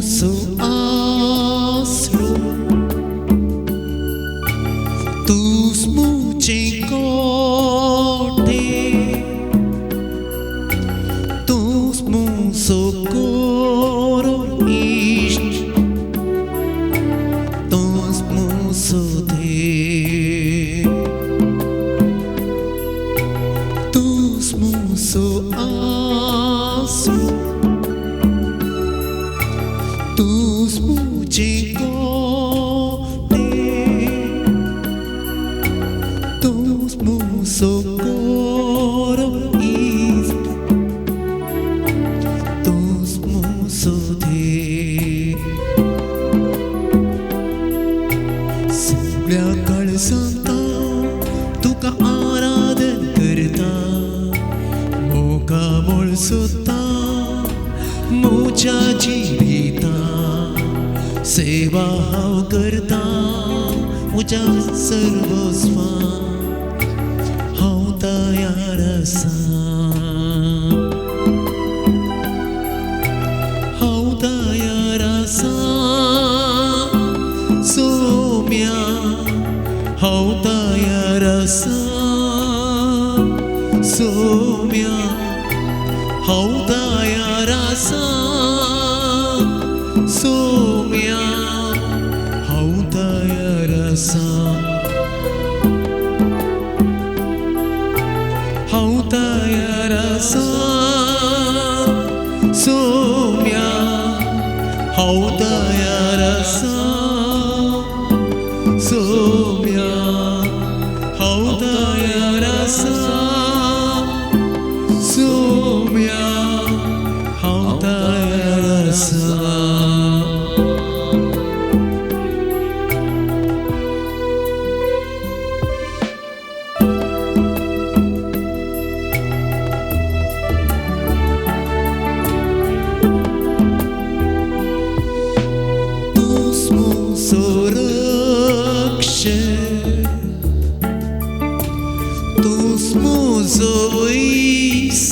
मुसो आसरो, तूस मुझे कोटे, तूस मुसो कोरो इश्ट, तूस मुसो दे, तूस मुसो आसरो, तूस मुझे कोटे, तूस मुसो कोरो इश्ट, तूस मुसो दे। सगळ्या कळसांता तुका आराधन करता, मोगा मोळ सोदता म्हज्या जिविता, सेवा हांव करता म्हज्या सर्वस्वा, हांव तयार आसा, हांव तयार आसा सोम्या, हांव तयार आसा सोम्या, हांव तयार आसा सोम्या, हांव तयार आसा, हांव तयार आसा सोम्या, हांव तयार आसा सोम्या, हांव तयार आसा सोम्या, हांव तयार आसा। तूस मुसो रक्षक, तूस मुसो वैस,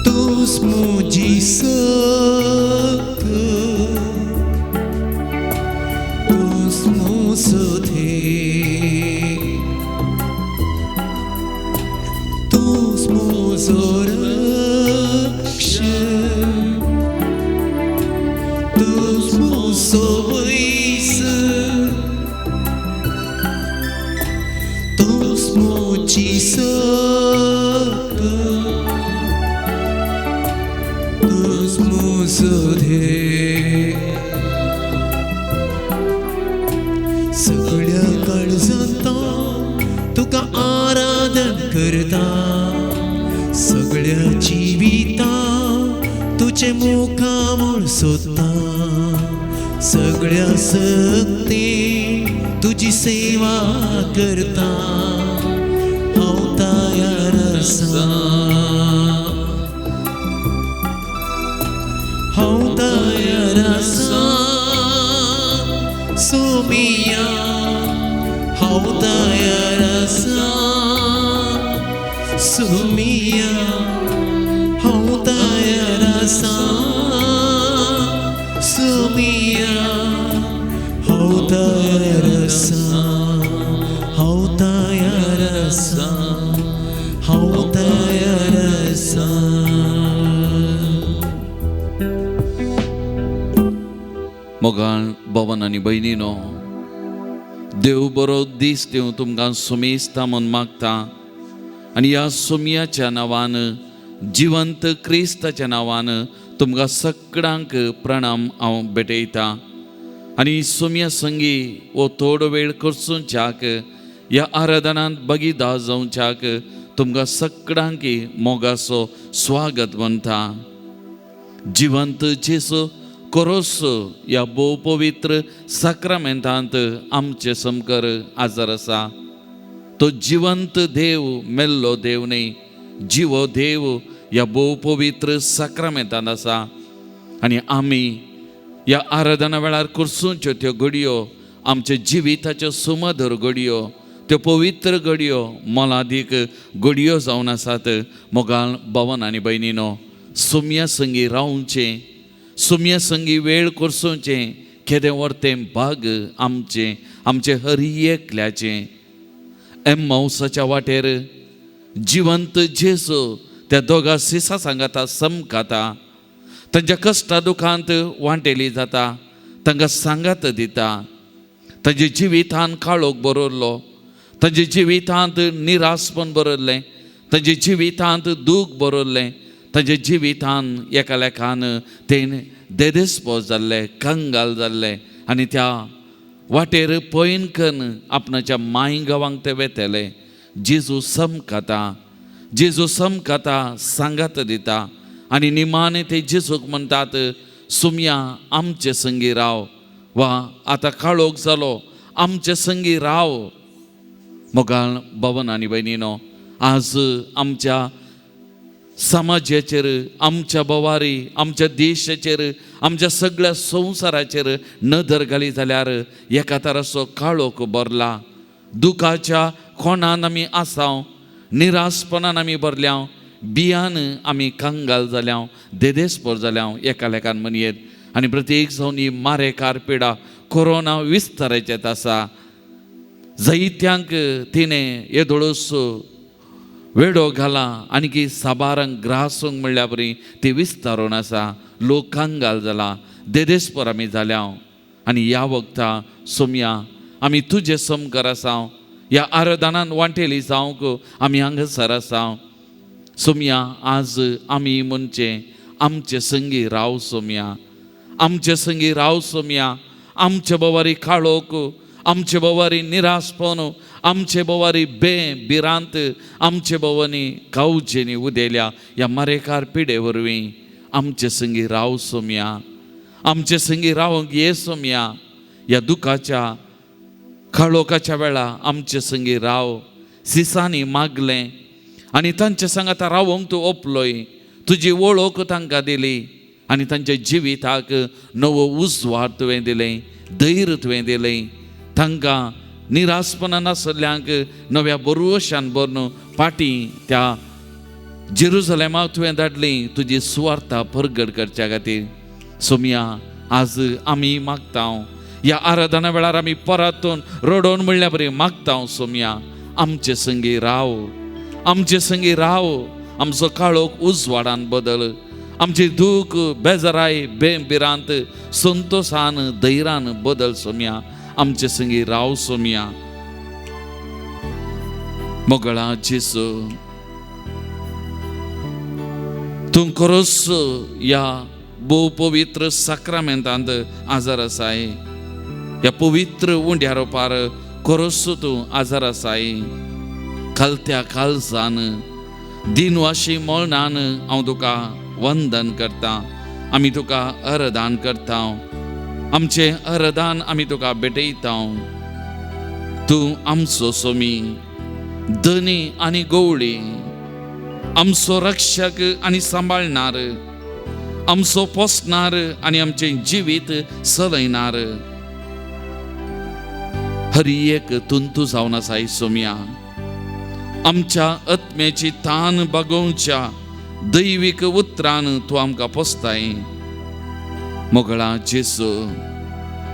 तूस मुजी सक, तूस मुसो थे, तूस मुसो रक्षक, तूस मुसो वैस, तूस मुजी सक, तूस मुसो धे। सगळ्या काळजांत तुका आराधन करता, सगळ्या जिविता तुझे मुखामळ सोदता, सगळ्या सक्ते तुजी सेवा करता, हांव तयार आसा, हांव तयार आसा सोमिया, हांव तयार आसा सोमिया, हांव तयार आसा सोमिया, हांव तयार आसा, हांव तयार आसा, हांव तयार आसा। मोगाळ भवन आनी भयणीनो, देव बरो दीस दिवं तुमकां सुमेस्ता म्हूण मागता आनी ह्या सुमयाच्या नांवान, जिवंत क्रिस्ताच्या नांवान तुमकां सगळ्यांक प्रणाम हांव भेटयता। आनी सुमया संगी हो थोडो वेळ करसूच्याक ह्या आराधनांत भागीदार जावच्याक तुमकां सगळ्यांक मोगाचो स्वागत म्हणटा। जिवंत जेजू कोरोस ह्या भोव पवित्र साक्रामेंतांत आमचे समकर आजार आसा। तो जिवंत देव, मेल्लो देव न्ही, जिवो देव ह्या भोव पवित्र साक्रामेंतांत आसा। आनी आमी ह्या आराधना वेळार करसूंच्यो त्यो घडयो आमच्या जिविताच्यो सुमधुर घडयो, त्यो पवित्र घडयो, मोलादीक घडयो जावन आसात। मोगाळ भवन आनी भयणीनो, सोम्या संगी रावचें, सोम्या संगी वेळ करसोचें केदें व्हरतें भाग आमचें, आमचें हर एकल्याचें. एम्मावसाच्या वाटेर जिवंत जेजू त्या दोगा सिसा सांगाता समकाता, तांच्या कश्टा दुखांत वांटेली जाता, तांकां सांगात दिता. तांच्या जिवितान काळोख बरयल्लो, तांच्या जिवितांत निरासपण बरयल्लें, तांच्या जिवितांत दूख बरयल्लें, तांच्या जिवितान एका लेखान ते देदेस्पोज जाल्ले, कंगाल जाल्ले आनी त्या वाटेर पयन कन्न आपणाच्या माय गांवांक ते वेतले. जेजू समकाता, जेजू समकाता, सांगात दिता आनी निमाणे ते जेजूक म्हणटात, सुमया आमचे संगी राव, वा आतां काळोख जालो, आमचे संगी राव. मोगाळ भवन आनी भयणीनो, आज आमच्या समाजाचेर, आमच्या भवारी, आमच्या देशाचेर, आमच्या सगळ्या संवसाराचेर नदर घाली जाल्यार एका तराचो काळोख भरला. दुखाच्या कोणान आमी आसाव, निरासपणान आमी भरल्या, बियान आमी कंगाल जाल्या, देदेस्पोर जाल्या एका लेखान म्हणयेत. आनी प्रत्येक जावन ही मारेकार पिडा कोरोना विस्ताराचें आसा. जायत्यांक तिणें येदोळूस वेडो घाला आनी की साबारांक ग्रासूंक म्हणल्या बरी ती विस्तारून आसा. लोक कंगाल जाला, देदेस्पोर आमी जाल्या. आनी ह्या वखता सोमया आमी तुजे समकर आसा, ह्या आराधनान वांटेली जावंक आमी हांगासर आसा. सोमया आज आमी म्हणचें आमचे संगी राव सोमया, आमचे संगी राव सोमया. आमचे बोवारी काळोख, आमचे बोवारी निरासपण, आमचे बोवारी बे भिरांत, आमचे बोवानी कावचेनी उदेल्या ह्या मारेकार पिडे वरवीं आमचे संगी राव सोमया, आमचे संगी रावंक ये सोमया. ह्या दुखाच्या काळोखाच्या वेळा आमचे संगी राव. सिसांनी मागलें आनी तांचे सांगाता रावंक तूं ओपलोय, तुजी वळख तांकां दिली आनी तांच्या जिविताक नवो उजवाड तुवें दिलें, धैर्य तुवें दिलें. तांकां निरासपणान नासल्ल्यांक नव्या बरवशान भरून फाटीं त्या जेरुजलेमाक तुवें धाडली तुजी सुवार्ता परगट करच्या खातीर. सोमया आज आमी मागता, ह्या आराधना वेळार आमी परतून रडोवन म्हणल्या बरी मागता, सोमया आमचे संगी राव, आमचे संगी राव. आमचो काळोख उजवाडान बदल, आमची दूख बेजाराय बे भिरांत संतोशान धैर्यान बदल सोमया, आमचे संगी राव सोमया. मोगळा जेजू, तूं खरोच ह्या भोव पवित्र साक्रामेंतांत आजार आसाय, ह्या पवित्र उंड्या रोपार खरोच तूं आजार आसाय. खालत्या कालसान दिनवाशी मळणान हांव तुका वंदन करता, आमी तुका अरदान करता, आमचें अरदान आमी तुका भेटयता. तूं आमचो सोमी, धनी आनी गवळी, आमचो रक्षक आनी सांबाळणार, आमचो पोसणार आनी आमचें जिवीत चलयणार. हर एक तुंतू जावन आसाय सोमया. आमच्या आत्म्याची तान बागोवच्या दैवीक उतरान तूं आमकां पोसताय. मोगळा जेजू,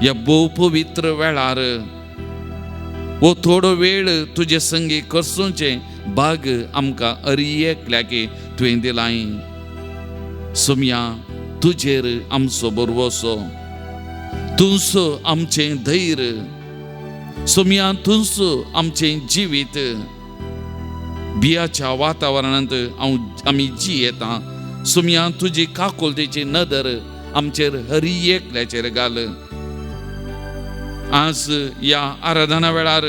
ह्या भोव पवित्र वेळार हो थोडो वेळ तुजे संगी करसुचें भाग आमकां अरी एकल्याक तुवें दिलाय. सोमया तुजेर आमचो बरवसो, तुंचो आमचें धैर्य, सोमया तुंचो आमचें जिवीत. बियाच्या वातावरणांत हांव आमी जियेता. सोमया तुजी काकुळतेची नदर आमचेर हरी एकल्याचेर घाल. आज ह्या आराधना वेळार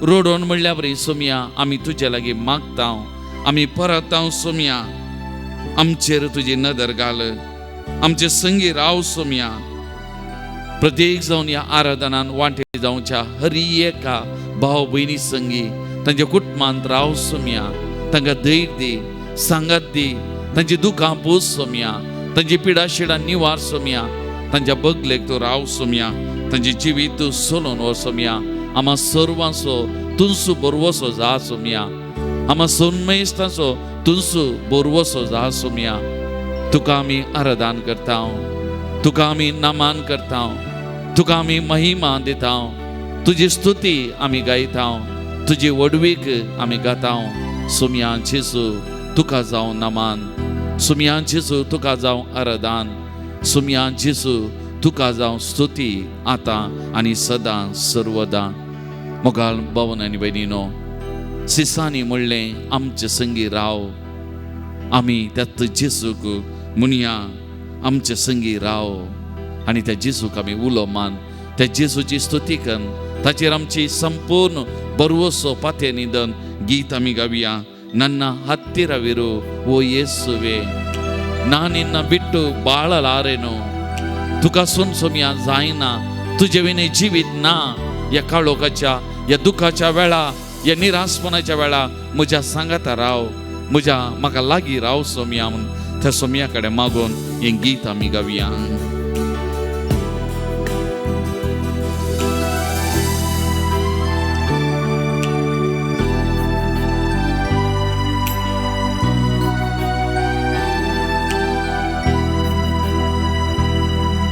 रडोवन म्हणल्या बरी सोमया आमी तुजे लागीं मागता, आमी परत सोमया आमचेर तुजी नदर घाल, आमचे संगी राव सोमया. प्रत्येक जावन ह्या आराधनान वांटे जावच्या हरी एका भाव भयणी संगी तांच्या कुटुंबांत राव सोमया. तांकां धैर्य दी, सांगात दी, तांची दुखां पूस सोमया, तांची पिडा शिडां निवार सोमया, तांच्या बगलेक तूं राव सोमया, तांचे जिवीत तूं चलोवन व्हर सोमया. आमा सर्वांचो तुंसू बरवसो जा सोमया, आमा सोनमेस्ताचो तुंसू बरवसो जा सोमया. तुका आमी आराधन करता, तुका आमी नमन करता, तुका आमी महिमा दिता, तुजी स्तुती आमी गायता, तुजी व्हडवीक आमी गाता। सुमया जेजू तुका जावं नमन, सुमया जेजू तुका जावं आराधन, सुमया जेजू तुका जावं स्तुती आतां आनी सदां सर्वदां। मोगाळ भवन आनी भयणीनो, सिसांनी म्हणलें आमचे संगी राव, आमी त्याच जेजूक म्हणया आमचे संगी राव आनी त्या जेजूक आमी उलो मान, त्या जेजूची स्तुती करून ताचेर आमची संपूर्ण बरवसो पाते निदन गीत आमी गावया। ನನ್ನ ಹತ್ತಿರವಿರು ಓ ಯೇಸುವೆ, ನಾನಿನ್ನ ಬಿಟ್ಟು ಬಾಳಲಾರೆನು, तुका सोमसोमया जायना, तुजे विणे जिवीत ना। ह्या काळोखाच्या, ह्या दुखाच्या वेळा, ह्या निराशपणाच्या वेळा म्हज्या सांगाता राव, म्हज्या म्हाका लागीं राव सोमया म्हूण त्या सोमया कडेन मागून हें गीत आमी गावया।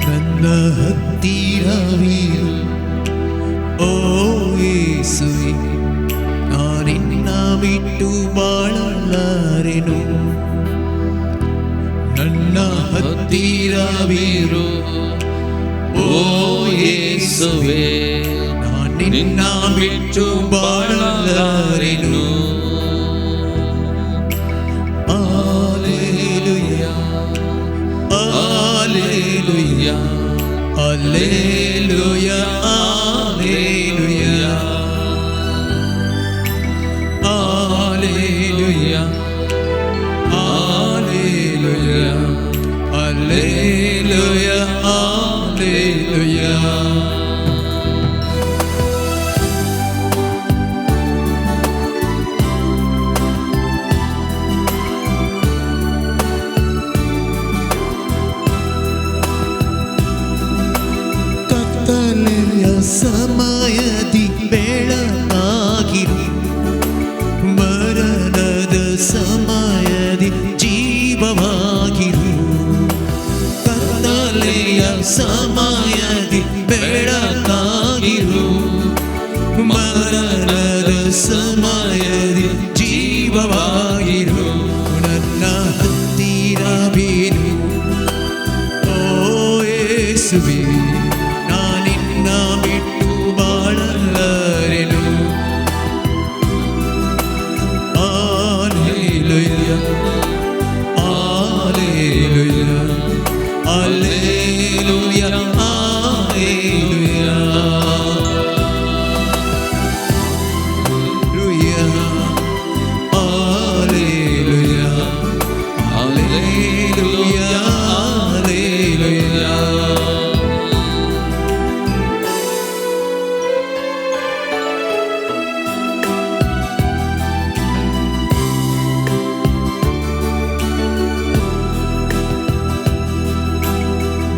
ನನ್ನ ಹತ್ತಿರವಿರು ಓ ಯೇಸುವೆ, ನಾನಿನ್ನ ಬಿಟ್ಟು ಬಾಳಲಾರೆನು। ನನ್ನ ಹತ್ತಿರವಿರು ಓ ಯೇಸುವೆ, ನಾನಿನ್ನ ಬಿಟ್ಟು ಬಾಳಲಾರೆನು। Alleluia, alleluia, alleluia, alleluia, alleluia, alleluia, alleluia, alleluia. ಕತ್ತಲೆಯ ಸಮಯದಿ ಬೆಳಕಾಗಿರು, ಮರಣದ ಸಮಯದಿ ಜೀವವಾಗಿರು। ಕತ್ತಲೆಯ ಸಮಯದಿ ಬೆಳಕಾಗಿರು, ಮರಣದ ಸಮಯದಿ ಜೀವವಾಗಿರು। ನನ್ನ ಹತ್ತಿರವಿರು ಓ ಯೇಸುವೆ, ನಾನಿನ್ನ ಬಿಟ್ಟು ಬಾಳಲಾರೆನು। Alleluia, alleluia, alleluia, alleluia, alleluia, alleluia, alleluia.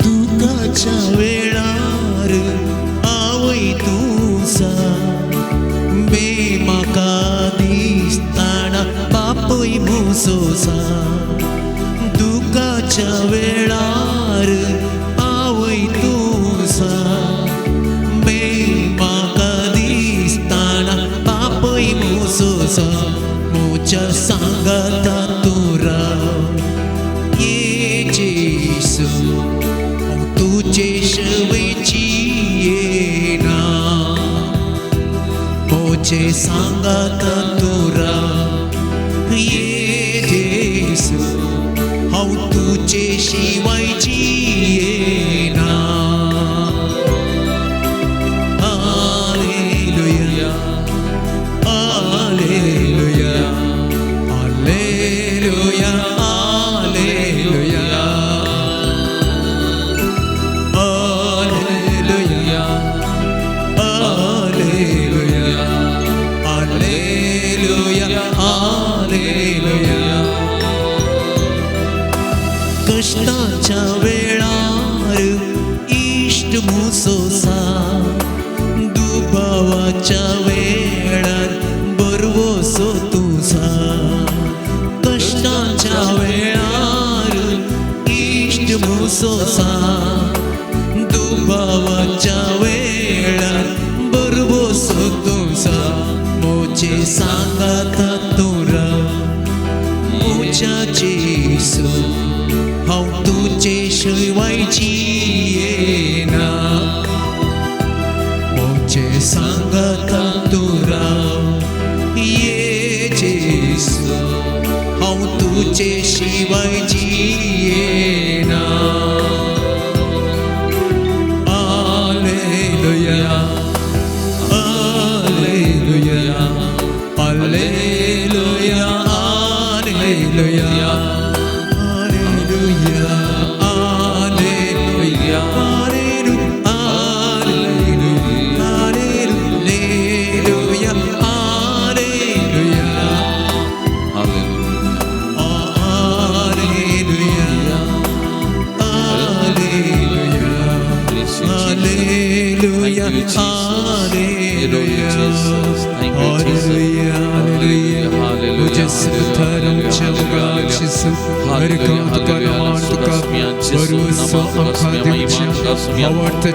दुखाच्या वेळार आवय तुजा बे म्हाका दिसताना बापूय मुसोसा। दुखाच्या वेळार आवय तुजा बे म्हाका दिसताना बापूय मुसोसा। म्हज्या सांगाता तूं राव ये जेसू, तुझे शिवची येना। मोचे सांगाता तूं राव ये जेसू, हांव तुझे शिवायची येना। Alleluia, alleluia, alleluia, alleluia, alleluia, alleluia, alleluia, alleluia. कष्टाच्या वेळार इश्ट मुसोसा, दुबावाच्या वेळार बरवसो तुजा। कष्टाच्या वेळार मुसोसा दुबावाच्या वेळार बरबोसो तुजा मोचे सांगाता तूं राव म्हज्या जेसू हांव तुजे शिवाय जियेना मोचे सांगाता तूं राव ये जेसू हांव तुजे शिवाय जियेना. Alleluia, Alleluia, Alleluia, Alleluia, Alleluia, Alleluia, Alleluia, Alleluia, Alleluia, Alleluia, Alleluia, Alleluia, Alleluia, Alleluia, Alleluia.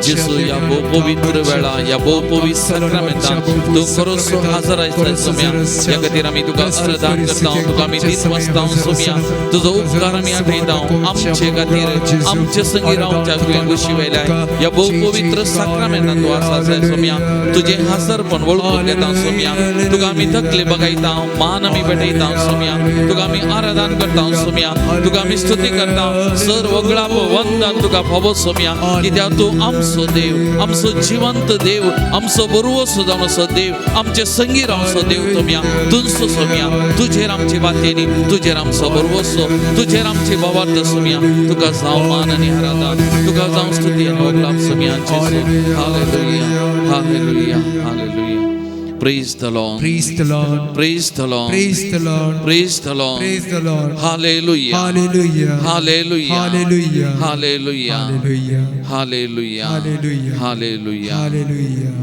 जेसू, ह्या भोव पवित्र वेळा, ह्या भोव पवित्र साक्रामेंतान तूं खरोच हजर आसता सोम्या. ह्या खातीर आमी तुका आराधन करता, तुका आमी दीत वाचता सोम्या. तुजो उपकार आमी आठयता. आमचे खातीर आमचे संगी रावच्या तुवें गोशी वेल्या ह्या भोव पवित्र साक्रामेंतान तूं आसा सोम्या. तुजें हाजरपण वळखून घेता सोम्या. तुका आमी तकले बगायता, मान आमी भेटयता सोम्या. तुका आमी आराधन करता सोम्या, तुका आमी स्तुती करता. सर वगळाप वंदन तुका फावो सोम्या, कित्याक तूं आमचो देव, आमचो जिवंत देव, आमचो बरोवसो जावन असो देव, आमचे संगी रावचो देव सोम्या. तुमचो सोम्या, तुजेर आमची वातेनी, तुजेर आमचो बरवसो, तुजेर आमची भावार्थ सोम्या. तुका जावं मान आनी आराधन, तुका जावं स्तुती आनी वगळाप Saumya. Hallelujah, hallelujah, hallelujah. Praise the Lord. Praise the Lord. Praise the Lord. Praise the Lord. Praise the Lord. Praise the Lord. Hallelujah. Hallelujah. Hallelujah. Hallelujah. Hallelujah. Hallelujah. Hallelujah. Hallelujah. Hallelujah. Hallelujah.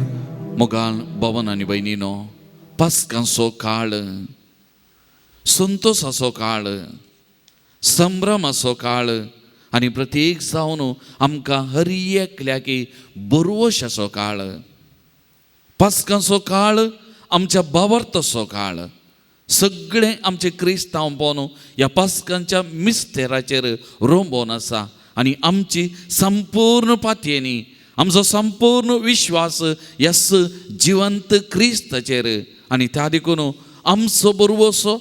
मोगाळ भवन आनी भयणीनो, पास्कांचो काळ, संतोसाचो काळ, संभ्रमाचो काळ आनी प्रत्येक जावन आमकां हर एकल्याक बरवशाचो काळ. पास्कांचो काळ आमच्या भावार्थाचो काळ. सगळें आमचें क्रिस्तांवपण ह्या पास्कांच्या मिस्तेराचेर रोंबोवन आसा आनी आमची संपूर्ण पातयेनी आमचो संपूर्ण विश्वास ह्याच जिवंत क्रिस्ताचेर आनी त्या देखून आमचो बरवसो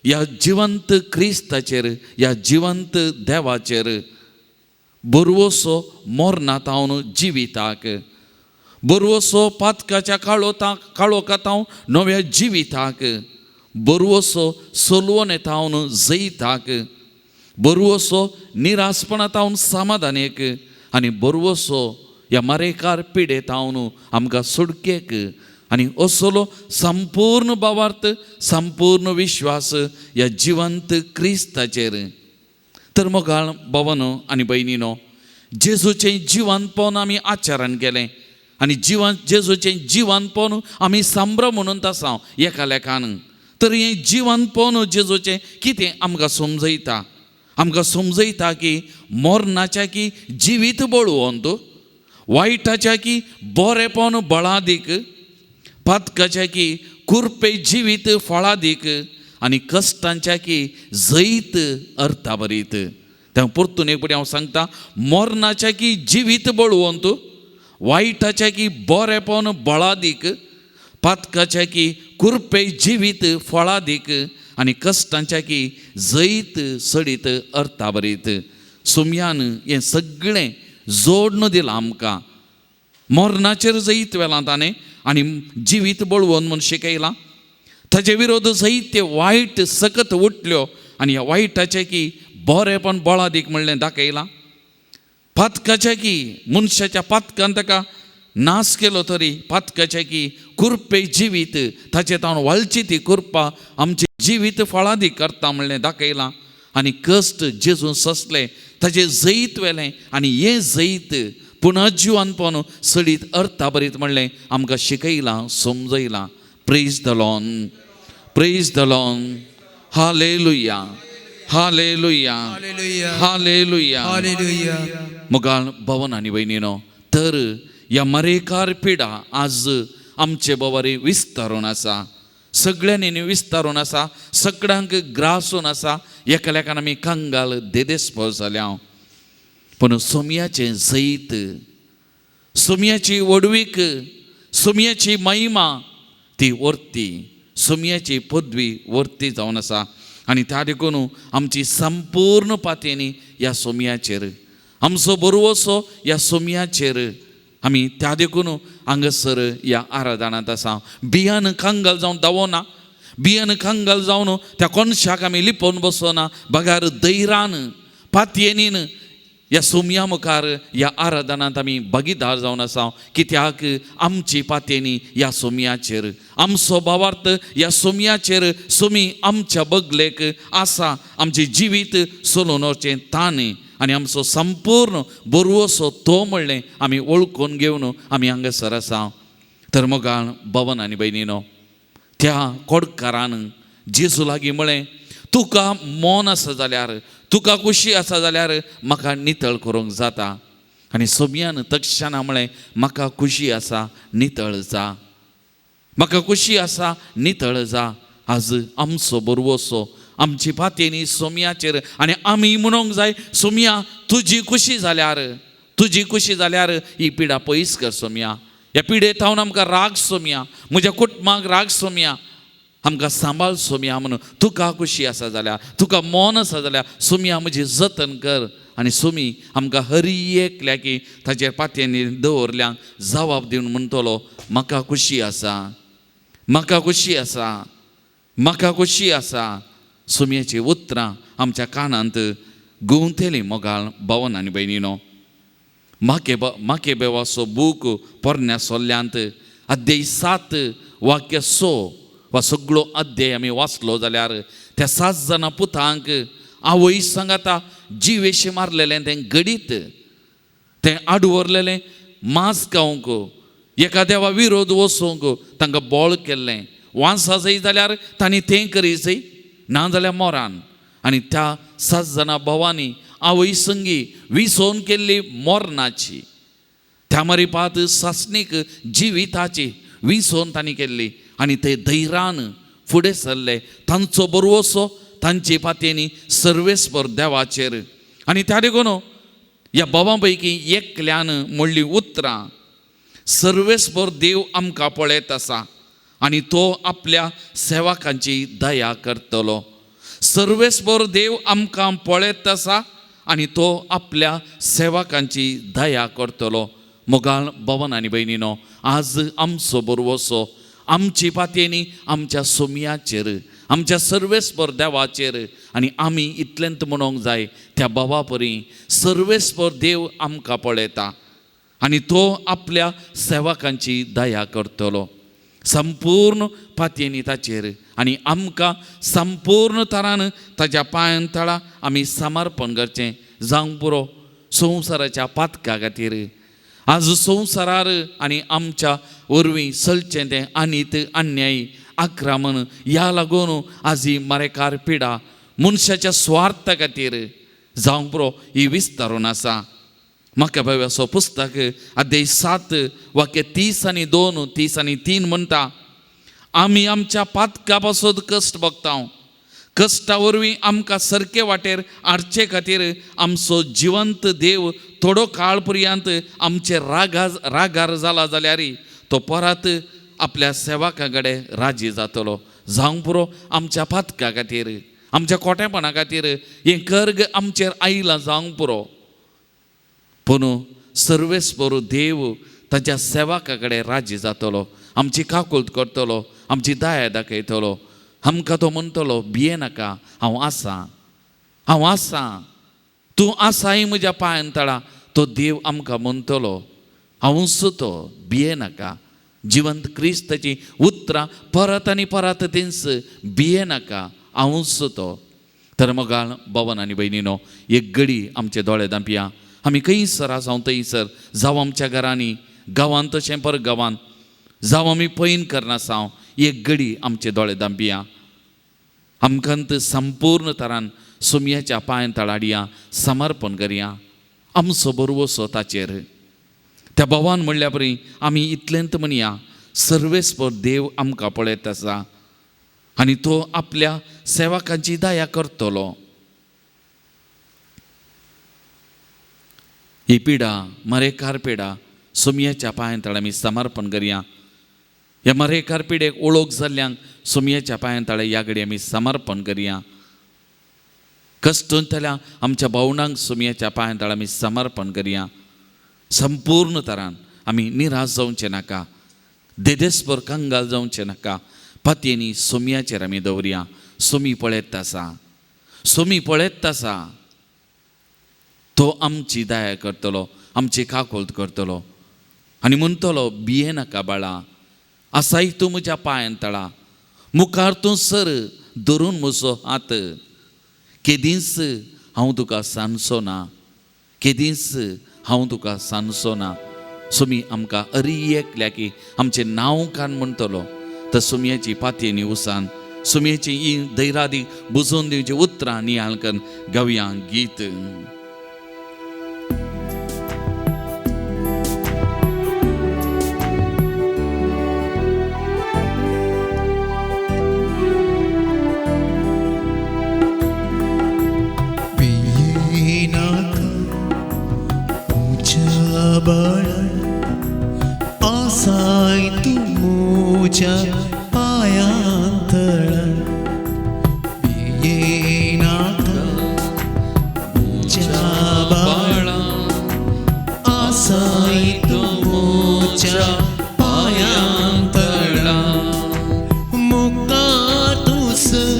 ह्या जिवंत क्रिस्ताचेर, ह्या जिवंत देवाचेर बरवसो मोरनातावन जिविताक, बरवसो पातकाच्या काळोखातावन नव्या जिविताक, बरवसो सोलवण जैताक, बरवसो निरासपणातावन समाधानेक आनी बरवसो ह्या मारेकार पिडेतावन आमकां सुडकेक आनी असलो संपूर्ण भावार्थ, संपूर्ण विश्वास ह्या जिवंत क्रिस्ताचेर. तर मोगाळ भवनो आनी भयणीनो, जेजूचें जिवंतपण आमी आचरण केलें आनी जिवन जेजूचें जिवंतपण आमी संभ्रम म्हणून आसा एका लेखान. तर हें जिवंतपण जेजूचें कितें आमकां समजयता? आमकां समजयता की मरणाच्या की जिवीत बळवंत, वायटाच्या की बरेपण बळादीक, पातकाच्या की कुरपे जिवीत फळादीक आनी कश्टांच्या की जैत अर्थाभरीत. तें परतून एक फावटी हांव सांगता, मरणाच्या की जिवीत बळवंत, वायटाच्या की बरेपण बळादीक, पातकाच्या की कुरपे जिवीत फळादीक आनी कश्टांच्या की जैत सडीत अर्थाभरीत. सुमयान हें सगळें जोडून दिलां आमकां. मरणाचेर जैत वेलां ताणें आनी जिवीत बळवंत म्हूण शिकयलां. ताजे विरोध जैत ते वायट सकत उठल्यो आनी ह्या वायटाचें की बरेपण बळादीक म्हणलें दाखयलां. पातकाच्या की मनशाच्या पातकान ताका नाश केलो तरी पातकाच्या की कुरपे जिवीत ताचे तावन वाळची ती कुरपा आमचें जिवीत फळादीक करता म्हणलें दाखयलां. आनी कश्ट जेजून सोंसले, ताजें जैत वेलें आनी हें जैत पुनर्जिवनपण सडीत अर्थाभरीत म्हणलें आमकां शिकयलां, समजयलां. Praise the Lord, praise the Lord. Hallelujah, Hallelujah. Hallelujah. Hallelujah. Hallelujah. मुगाळ भवन आनी भयणीनो, तर ह्या मरेकार पिडा आज आमचे बोवारी विस्तारून आसा, सगळ्यांनी विस्तारून आसा, सगळ्यांक ग्रासून आसा. एकालेकान आमी कंगाल देदेस्पोर जाल्या. पूण सोमयाचें जैत, सोमयाची व्हडवीक, सोमयाची महिमा ती वर्ती, सोमयाची पदवी वर्ती जावन आसा. आनी त्या देखून आमची संपूर्ण पातयेनी ह्या सोमयाचेर, आमचो बरवसो ह्या सोमयाचेर, आमी त्या देखून हांगासर ह्या आराधनांत आसा. बियान कंगाल जावन दावना, बियान कंगाल जावन त्या कोनशाक आमी लिपोवन बसना, बगार धैरान पातयेनीन ह्या सोमया मुखार ह्या आराधनांत आमी भागीदार जावन आसा. कित्याक आमची पातयेनी ह्या सोमयाचेर, आमचो भावार्थ ह्या सोमयाचेर, सोमी आमच्या बगलेक आसा. आमचें जिवीत चलोवन वचचें ताणें आनी आमचो संपूर्ण बरवसो तो म्हणलें आमी वळखून घेवन आमी हांगासर आसा. तर मोगाळ भवन आनी भयणीनो, त्या कोडकारान जेजू लागीं म्हळें, तुका मन आसा जाल्यार, तुका खुशी आसा जाल्यार म्हाका नितळ करूंक जाता. आनी सोमयान तक्षणा म्हळें, म्हाका खुशी आसा, नितळ जा, म्हाका खुशी आसा, नितळ जा. आज आमचो बरवसो, आमची पातयेनी सोमयाचेर, आनी आमी म्हणूंक जाय, सोमया तुजी खुशी जाल्यार, तुजी खुशी जाल्यार ही पिडा पयस कर सोमया, ह्या पिडे थावन आमकां राग सोमया, म्हज्या कुटुंबाक राग सोमया, आमकां सांबाळ सोमया. म्हणून तुका खुशी आसा जाल्यार, तुका मन आसा जाल्यार सोमया म्हजी जतन कर. आनी सोमी आमकां हरी एकल्याकी ताचेर पातयेनी दवरल्यांक जबाब दिवन म्हणटलो, म्हाका खुशी आसा, म्हाका खुशी आसा, म्हाका खुशी आसा. सोमयाचीं उतरां आमच्या कानांत गुंवतलीं. मोगाळ भवन आनी भयणीनो, माके बेवाचो बूक पोरण्या सोल्ल्यांत अध्याय 7 वाक्य 6 वा सगळो अध्याय आमी वाचलो जाल्यार त्या 7 जाणां पुतांक आवय सांगाता जिवेशें मारलेलें तें घडीत, तें आडवरलेलें मांस खावंक, एका देवा विरोध वचूंक तांकां बोळ केल्लें. वांस आसय जाल्यार तांणी तें करीसय, ना जाल्यार मोरान. आनी त्या 7 जाणां भावांनी आवय संगी विसोवन केल्ली मोरनाची, त्या मरिपात सासणीक जिविताची विसोवन तांणी केल्ली. आनी ते धैरान फुडें सरले. तांचो बरवसो तांचे पातयेनी सर्वेस्पर देवाचेर. आनी त्या देखून ह्या बाबां पैकी एकल्यान म्हणली उतरां, सर्वेस्पर देव आमकां पळयत आसा आनी तो आपल्या सेवकांची दया करतलो. सर्वेस्पर देव आमकां पळयत आसा आनी तो आपल्या सेवकांची दया करतलो. मोगाळ भवन आनी भयणीनो, आज आमचो बरवसो, आमची पातयेनी आमच्या सोमयाचेर, आमच्या सर्वेस्पर देवाचेर. आनी आमी इतलेंत म्हणूंक जाय त्या बाबा परी सर्वेस्पर देव आमकां पळयता आनी तो आपल्या सेवकांची दया करतलो. संपूर्ण पातयेनी ताचेर आनी आमकां संपूर्ण तरान ताच्या पांयान तळा आमी समर्पण करचें जावंक पुरो संवसाराच्या पातका खातीर. आज संवसारार आनी आमच्या वरवीं चलचें तें अनीत, अन्याय, आक्रमण ह्या लागून आज ही मरेकार पिडा मनशाच्या स्वार्था खातीर जावंक पुरो ही विस्तारून आसा. म्हाका भावाचो पुस्तक अध्याय 7 वाक्य 30 आनी 2 30 आनी 3 म्हणटा, आमी आमच्या पातका पासत कश्ट भोगता, कश्टा वरवीं आमकां सारके वाटेर हाडचे खातीर आमचो जिवंत देव थोडो काळ पर्यंत आमचे रागार जाला जाल्यार तो परत आपल्या सेवका कडेन राजी जातलो. जावंक पुरो आमच्या पातका खातीर, आमच्या खोटेपणा खातीर हें कर्ग आमचेर आयलां जावंक पुरो. पूण सर्वेस्पर देव ताच्या सेवका कडेन राजी जातलो, आमची काकुळट करतलो, आमची दया दाखयतलो. आमकां तो म्हणटलो, भिये नाका, हांव आसा, हांव आसा, तूं आसाय म्हज्या पांयान तळा. तो देव आमकां म्हणटलो, हांवूच तो, भिये नाका. जिवंत क्रिस्ताची उतरां परत आनी परत तींच, भिये नाका, हांवूच तो. तर मोगाळ भवन आनी भयणीनो, एक घडी आमचे दोळे धांपया. आमी खंयसर आसा थंयसर, जावं आमच्या घरांनी, गांवांत तशें पर गांवांत, जावं आमी पयन करनासा, एक घडी आमचे दोळे धांपया. आमकां संपूर्ण तरान सोमयाच्या पांयां तळाडया समर्पण करया. आमचो भरवसो ताचेर. त्या भावान म्हणल्या परी आमी इतलेंत म्हणया, सर्वेस्पर देव आमकां पळयत आसा आनी तो आपल्या सेवकांची दया करतलो. ही पिडा मरेकार पिडा सोमयाच्या पांयां तळा आमी समर्पण करया. ह्या मरेकार पिडेक ओळख जाल्ल्यांक सोमयाच्या पांयां तळा ह्या घडी आमी समर्पण करया. कश्टंतल्या आमच्या भावणांक सोमयाच्या पांयां तळा आमी समर्पण करया. संपूर्ण तरान आमी निराश जावचें नाका, देदेस्पर कंगाल जावचें नाका. पातयेनी सोमयाचेर आमी दवरया. सोमी पळयत आसा, सोमी पळयत आसा. तो आमची दया करतलो, आमची काकोलत करतलो आनी म्हणटलो, भिये नाका बाळा, आसाय तूं म्हज्या पांयां तळा, मुखार तूं सर धरून म्हजो हात, केदींच हांव तुका सांजचो ना, केदींच हांव तुका सांजचो ना. सोमी आमकां अरी एकल्या की आमचें नांव कान म्हणटलो. तर सोमयाची पातयेनी उसान सोमयाची ही धैरादी बुजोवन दिवची उतरां नियाळ करून गावया गीत. आसाय तूं म्हज्या पांयां तळा, भियेनाका म्हज्या बाळा, आसाय तूं म्हज्या पांयां तळा, मुखार तूं सर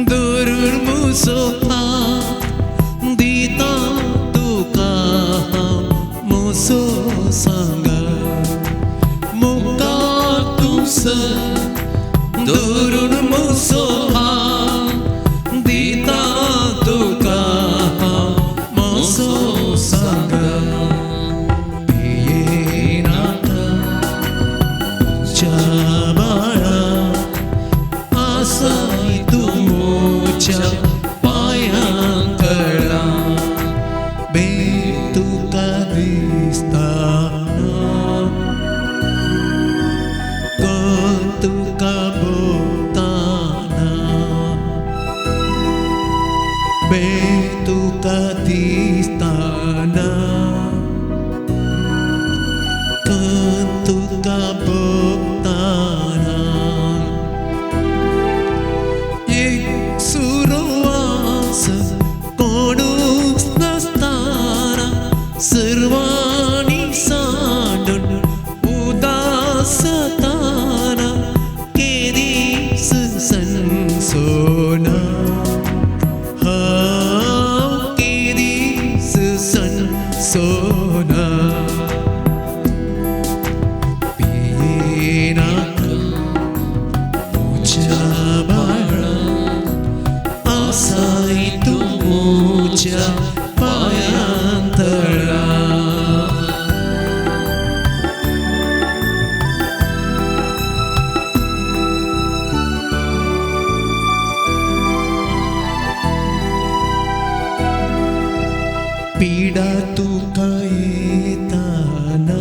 धरून म्हजो हात दिता तुका हांव म्हजो सांगा, मुखार तूं सर धरून म्हजो हात दिता तुका हांव म्हजो सांगा, भियेनाका म्हज्या बाळा, आसाय तूं म्हज्या पांयां तळा, बे तुका दिसता कोण तुका भोगताना, बे तुका दिसताना कोण तुका भोगताना, एक सुरवास कोणूच नासताना सर्वांनी सांडून उदासताना केदीस सनसोना, हांव केदीस सनसोना, भियेनाका म्हज्या बाळा, आसाय तूं म्हज्या पांयां तळा. पीडा तुका येताना,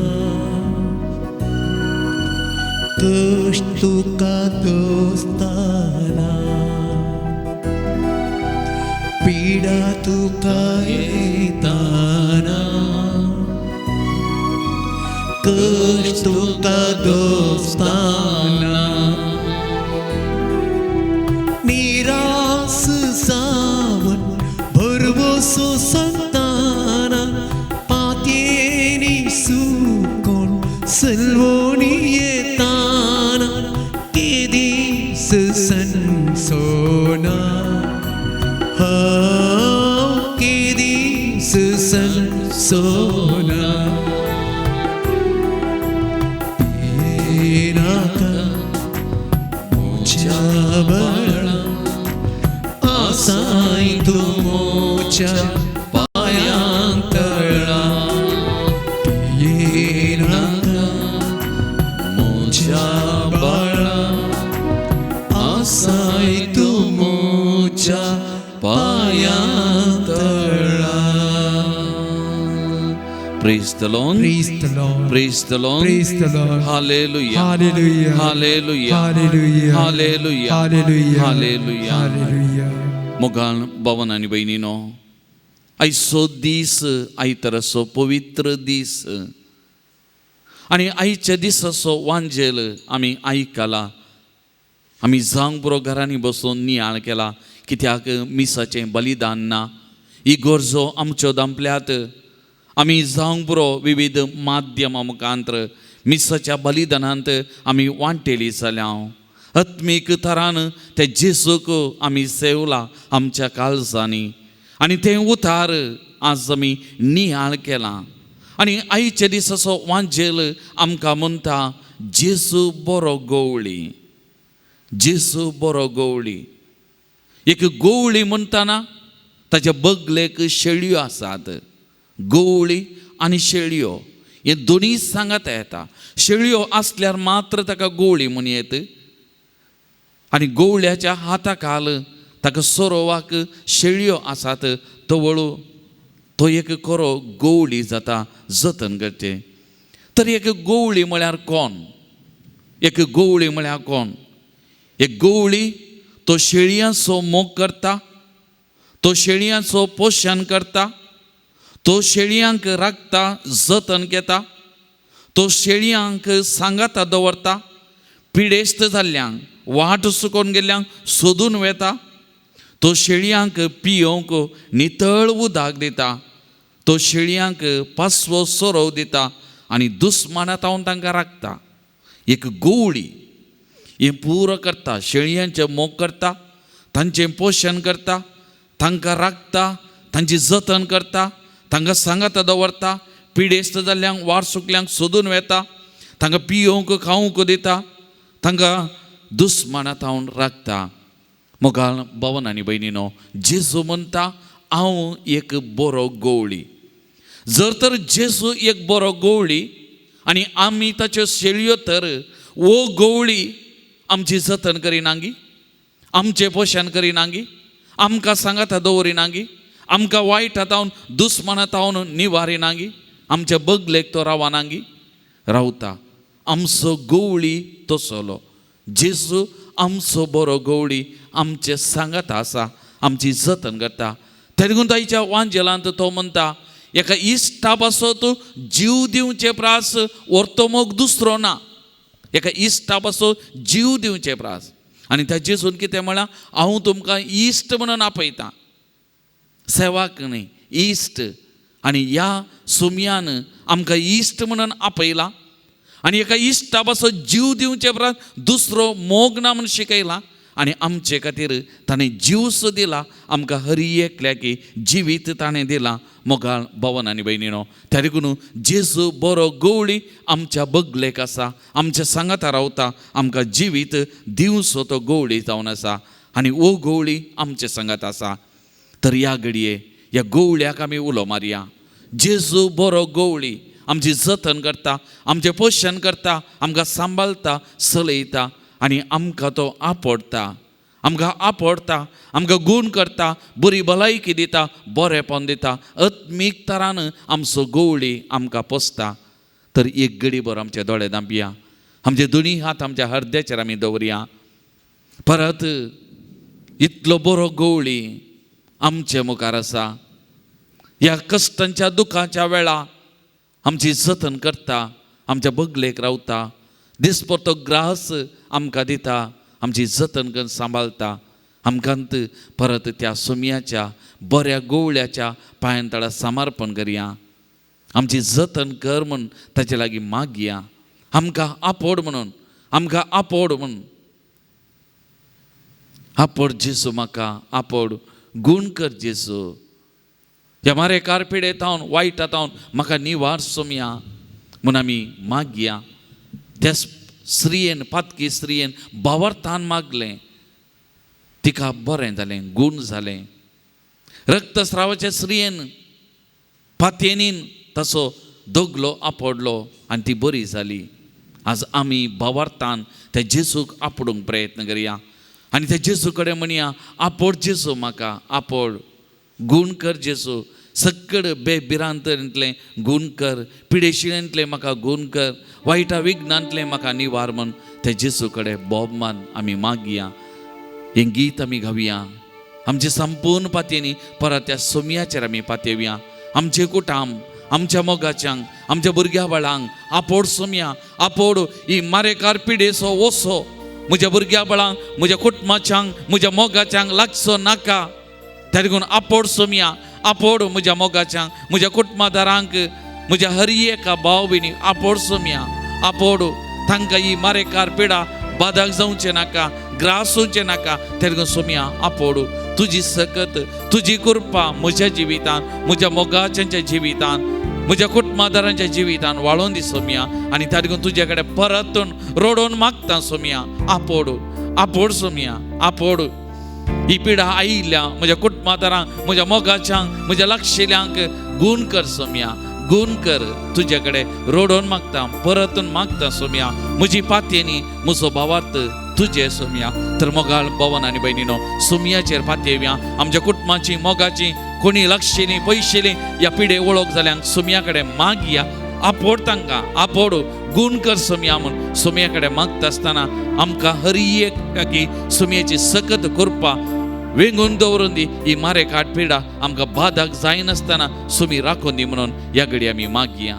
कश्ट तुका दोस्ताना, पीडा तुका येताना, कश्ट तुका दोस्ताना, निरास जावन भरवसो संताना, पातयेनी सुकोन सलवणी येताना, केदीस सनसोना, हांव केदीस सनसोना, भियेनाका म्हज्या बाळा, आसाय तूं म्हज्या पांयां तळा, भियेनाका म्हज्या बाळा, आसाय तूं म्हज्या Praise the Lord. Praise the Lord. Praise the Lord. Praise the Lord. Hallelujah. Hallelujah. Hallelujah. Hallelujah. Hallelujah. Hallelujah. Hallelujah. Hallelujah. मोगाळ भवन आनी भयणीनो, आयचो दीस आयताराचो पवित्र दीस आनी आयच्या दिसाचो वांजेल आमी आयकला. आमी जावंक पुरो घरांनी बसून नियाळ केला, कित्याक मिसाचें बलिदान ना, ही गरजो आमच्यो दांपल्यात. आमी जावंक पुरो विविध माध्यमां मुखांत्र मिसाच्या बलिदानांत आमी वांटेली जाल्या. आत्मीक थरान ते जेजूक आमी सेवला आमच्या काळजांनी आनी तें उतार आज आमी नियाळ केला. आनी आयच्या दिसाचो वांजेल आमकां म्हणटा, जेजू बरो गवळी, जेजू बरो गवळी. एक गवळी म्हणटना ताच्या बगलेक शेळयो आसात. गवळी आनी शेळयो हे दोनूय सांगात येता. शेळयो आसल्यार मात्र ताका गवळी म्हूण येत आनी गवळ्याच्या हाता खाल ताका सोरोवाक शेळयो आसात, तवळू तो एक खरो गवळी जाता, जतन करचें. तर एक गवळी म्हळ्यार कोण? एक गवळी म्हळ्यार कोण? एक गवळी तो शेळयांचो मोग करता, तो शेळयांचो पोशण करता, तो शेळयांक राखता, जतन घेता, तो शेळयांक सांगाता दवरता, पिडेस्त जाल्ल्यांक वाट चुकोवन गेल्ल्यांक सोदून वेता, तो शेळयांक पियोवंक नितळ उदक दिता, तो शेळयांक पासवो सोरोव दिता आनी दुस्माना तावन तांकां राखता. एक गवळी हें पुरो करता, शेळयांचें मोग करता, तांचें पोशण करता, तांकां राखता, तांची जतन करता, तांकां सांगाता दवरता, पिडेस्त जाल्ल्यांक वाट सुकल्यांक सोदून वेता, तांकां पियोवंक खावंक दिता, तांकां दुस्माना तावन राखता. मोगाळ भवन आनी भयणीनो, जेजू म्हणटा हांव एक बरो गवळी. जर तर जेजू एक बरो गवळी आनी आमी ताच्यो शेळयो, तर वो गवळी आमची जतन करिनागी, आमचें पोशण करिनागी, आमकां सांगाता दवरिनागी, आमकां वायट हातावन दुस्माना तावन निवारिनागी, आमच्या बगलेक तो रावनागी रावता. आमचो गवळी तसलो जेजू आमचो बरो गवळी, आमचें सांगाता आसा, आमची जतन करता. तेन्ना ताच्या वांजेलांत तो म्हणटा, एका इश्टा पासत जीव दिवचे प्रास व्हरतो मोग दुसरो ना. एका इश्टा पासत जीव दिवचे प्रास. आनी त्या जेजून कितें म्हळां, हांव तुमकां इश्ट म्हणून आपयतां, सेवाक न्ही, इश्ट. आनी ह्या सुमयान आमकां इश्ट म्हणून आपयला आनी एका इश्टा पासत जीव दिवचे उपरांत दुसरो मोग ना म्हूण शिकयला आनी आमचे खातीर ताणें जीव सो दिला, आमकां हरी एकल्याकी जिवीत ताणें दिलां. मोगाळ भवन आनी भयणीनो, त्या देखून जेजू बरो गवळी आमच्या बगलेक आसा, आमच्या सांगाता रावता, आमकां जिवीत दिवचो तो गवळी जावन आसा आनी हो गवळी आमचे सांगात आसा. तर ह्या घडये ह्या गवळ्याक आमी उलो मारया, जेजू बरो गवळी आमची जतन करता, आमचें पोशण करता, आमकां सांबाळता, चलयता आनी आमकां तो आपडटा, आमकां आपडटा, आमकां गूण करता, बरी भलायकी दिता, बरेंपण दिता, आत्मीक तरान आमचो गवळी आमकां पोसता. तर एक घडी भर आमचे दोळे धांपया, आमचे दोनी हात आमच्या हरद्याचेर आमी दवरया. परत इतलो बरो गवळी आमचे मुखार आसा, ह्या कश्टांच्या दुखाच्या वेळा आमची जतन करता, आमच्या बगलेक रावता, दिसपडतो ग्रास आमकां दिता, आमची जतन करून सांबाळता. आमकां परत त्या सुमयाच्या बऱ्या गवळ्याच्या पांयां तळा समर्पण करया, आमची जतन कर म्हूण ताचे लागीं मागया, आमकां आपोड म्हणून, आमकां आपोड म्हूण, आपोड जेजू म्हाका आपोड, गूण कर जेजू, ह्या मारे कारपिडे तावन वायटा तावन म्हाका निवार सोमया म्हूण आमी मागया. त्या स्त्रियेन, पातकी स्त्रियेन भावार्थान मागलें, तिका बरें जालें, गूण जालें. रक्तस्रावाच्या स्त्रियेन पातयेनीन ताचो दगलो आपडलो आनी ती बरी जाली. आज आमी भावार्थान त्या जेजूक आपडूंक प्रयत्न करया आनी त्या जेजू कडेन म्हणया, आपोड जेजू म्हाका आपोड, गूण कर जेजू, सगळें बेभिरांतलें गूण कर, पिडेशिळेंतलें म्हाका गूण कर, वायटा विघ्नांतलें म्हाका निवार म्हूण ते जेजू कडेन बोबमान आमी मागया. हें गीत आमी गावया आमचे संपूर्ण पातयेनी परत त्या सोमयाचेर आमी पातयेवया. आमचे कुटाम, आमच्या मोगाच्यांक, आमच्या भुरग्या बाळांक आपोड सोमया, आपोड ही मारेकार पिडेचो वसो म्हज्या भुरग्या बाळांक, म्हज्या कुटुंबाच्यांक, म्हज्या मोगाच्यांक लागचो नाका. त्या देखून आपोड सोमया, आपोड म्हज्या मोगाच्यांक, म्हज्या कुटुंबादारांक, म्हज्या हर एका भाव भयणीक आपोड सोमया, आपोड तांकां ही मारेकार पिडा बादाक जावचें नाका, ग्रास जावचें नाका. त्या देखून सोमया आपोड तुजी सकत, तुजी कृपा म्हज्या जिवितान, म्हज्या मोगाच्यांच्या जिवितान, म्हज्या कुटुंबादारांच्या जिवितान वाळोवन दी सोमया. आनी त्या देखून तुज्या कडेन परतून रडोवन मागता सोमया, आपोड, आपोड सोमया, आपोड. ही पिडा आयिल्ल्या म्हज्या कुटुंबादारांक, म्हज्या मोगाच्यांक, म्हज्या लागशिल्ल्यांक गूण कर सोमया, गूण कर. तुज्या कडेन रडोवन मागता, परतून मागता सोमया. म्हजी पातयेनी म्हजो भावार्थ तुजे सोमया. तर मोगाळ भवन आनी भयणीनो सोमयाचेर पातयेवया. आमच्या कुटुंबाची, मोगाची कोणी लागशिल्ली पयशिल्ली ह्या पिडे वळख जाल्यांक सोमया कडेन मागया, आपोड तांकां, आपोड, गूण कर सोमया म्हूण सोमया कडेन मागता आसतना आमकां हर एक की सोमयाची सकत कृपा वेंगून दवरून दी. ही मारे काट पिडा आमकां बादाक जायनासतना सोमी राखून दी म्हणून ह्या घडी आमी मागया.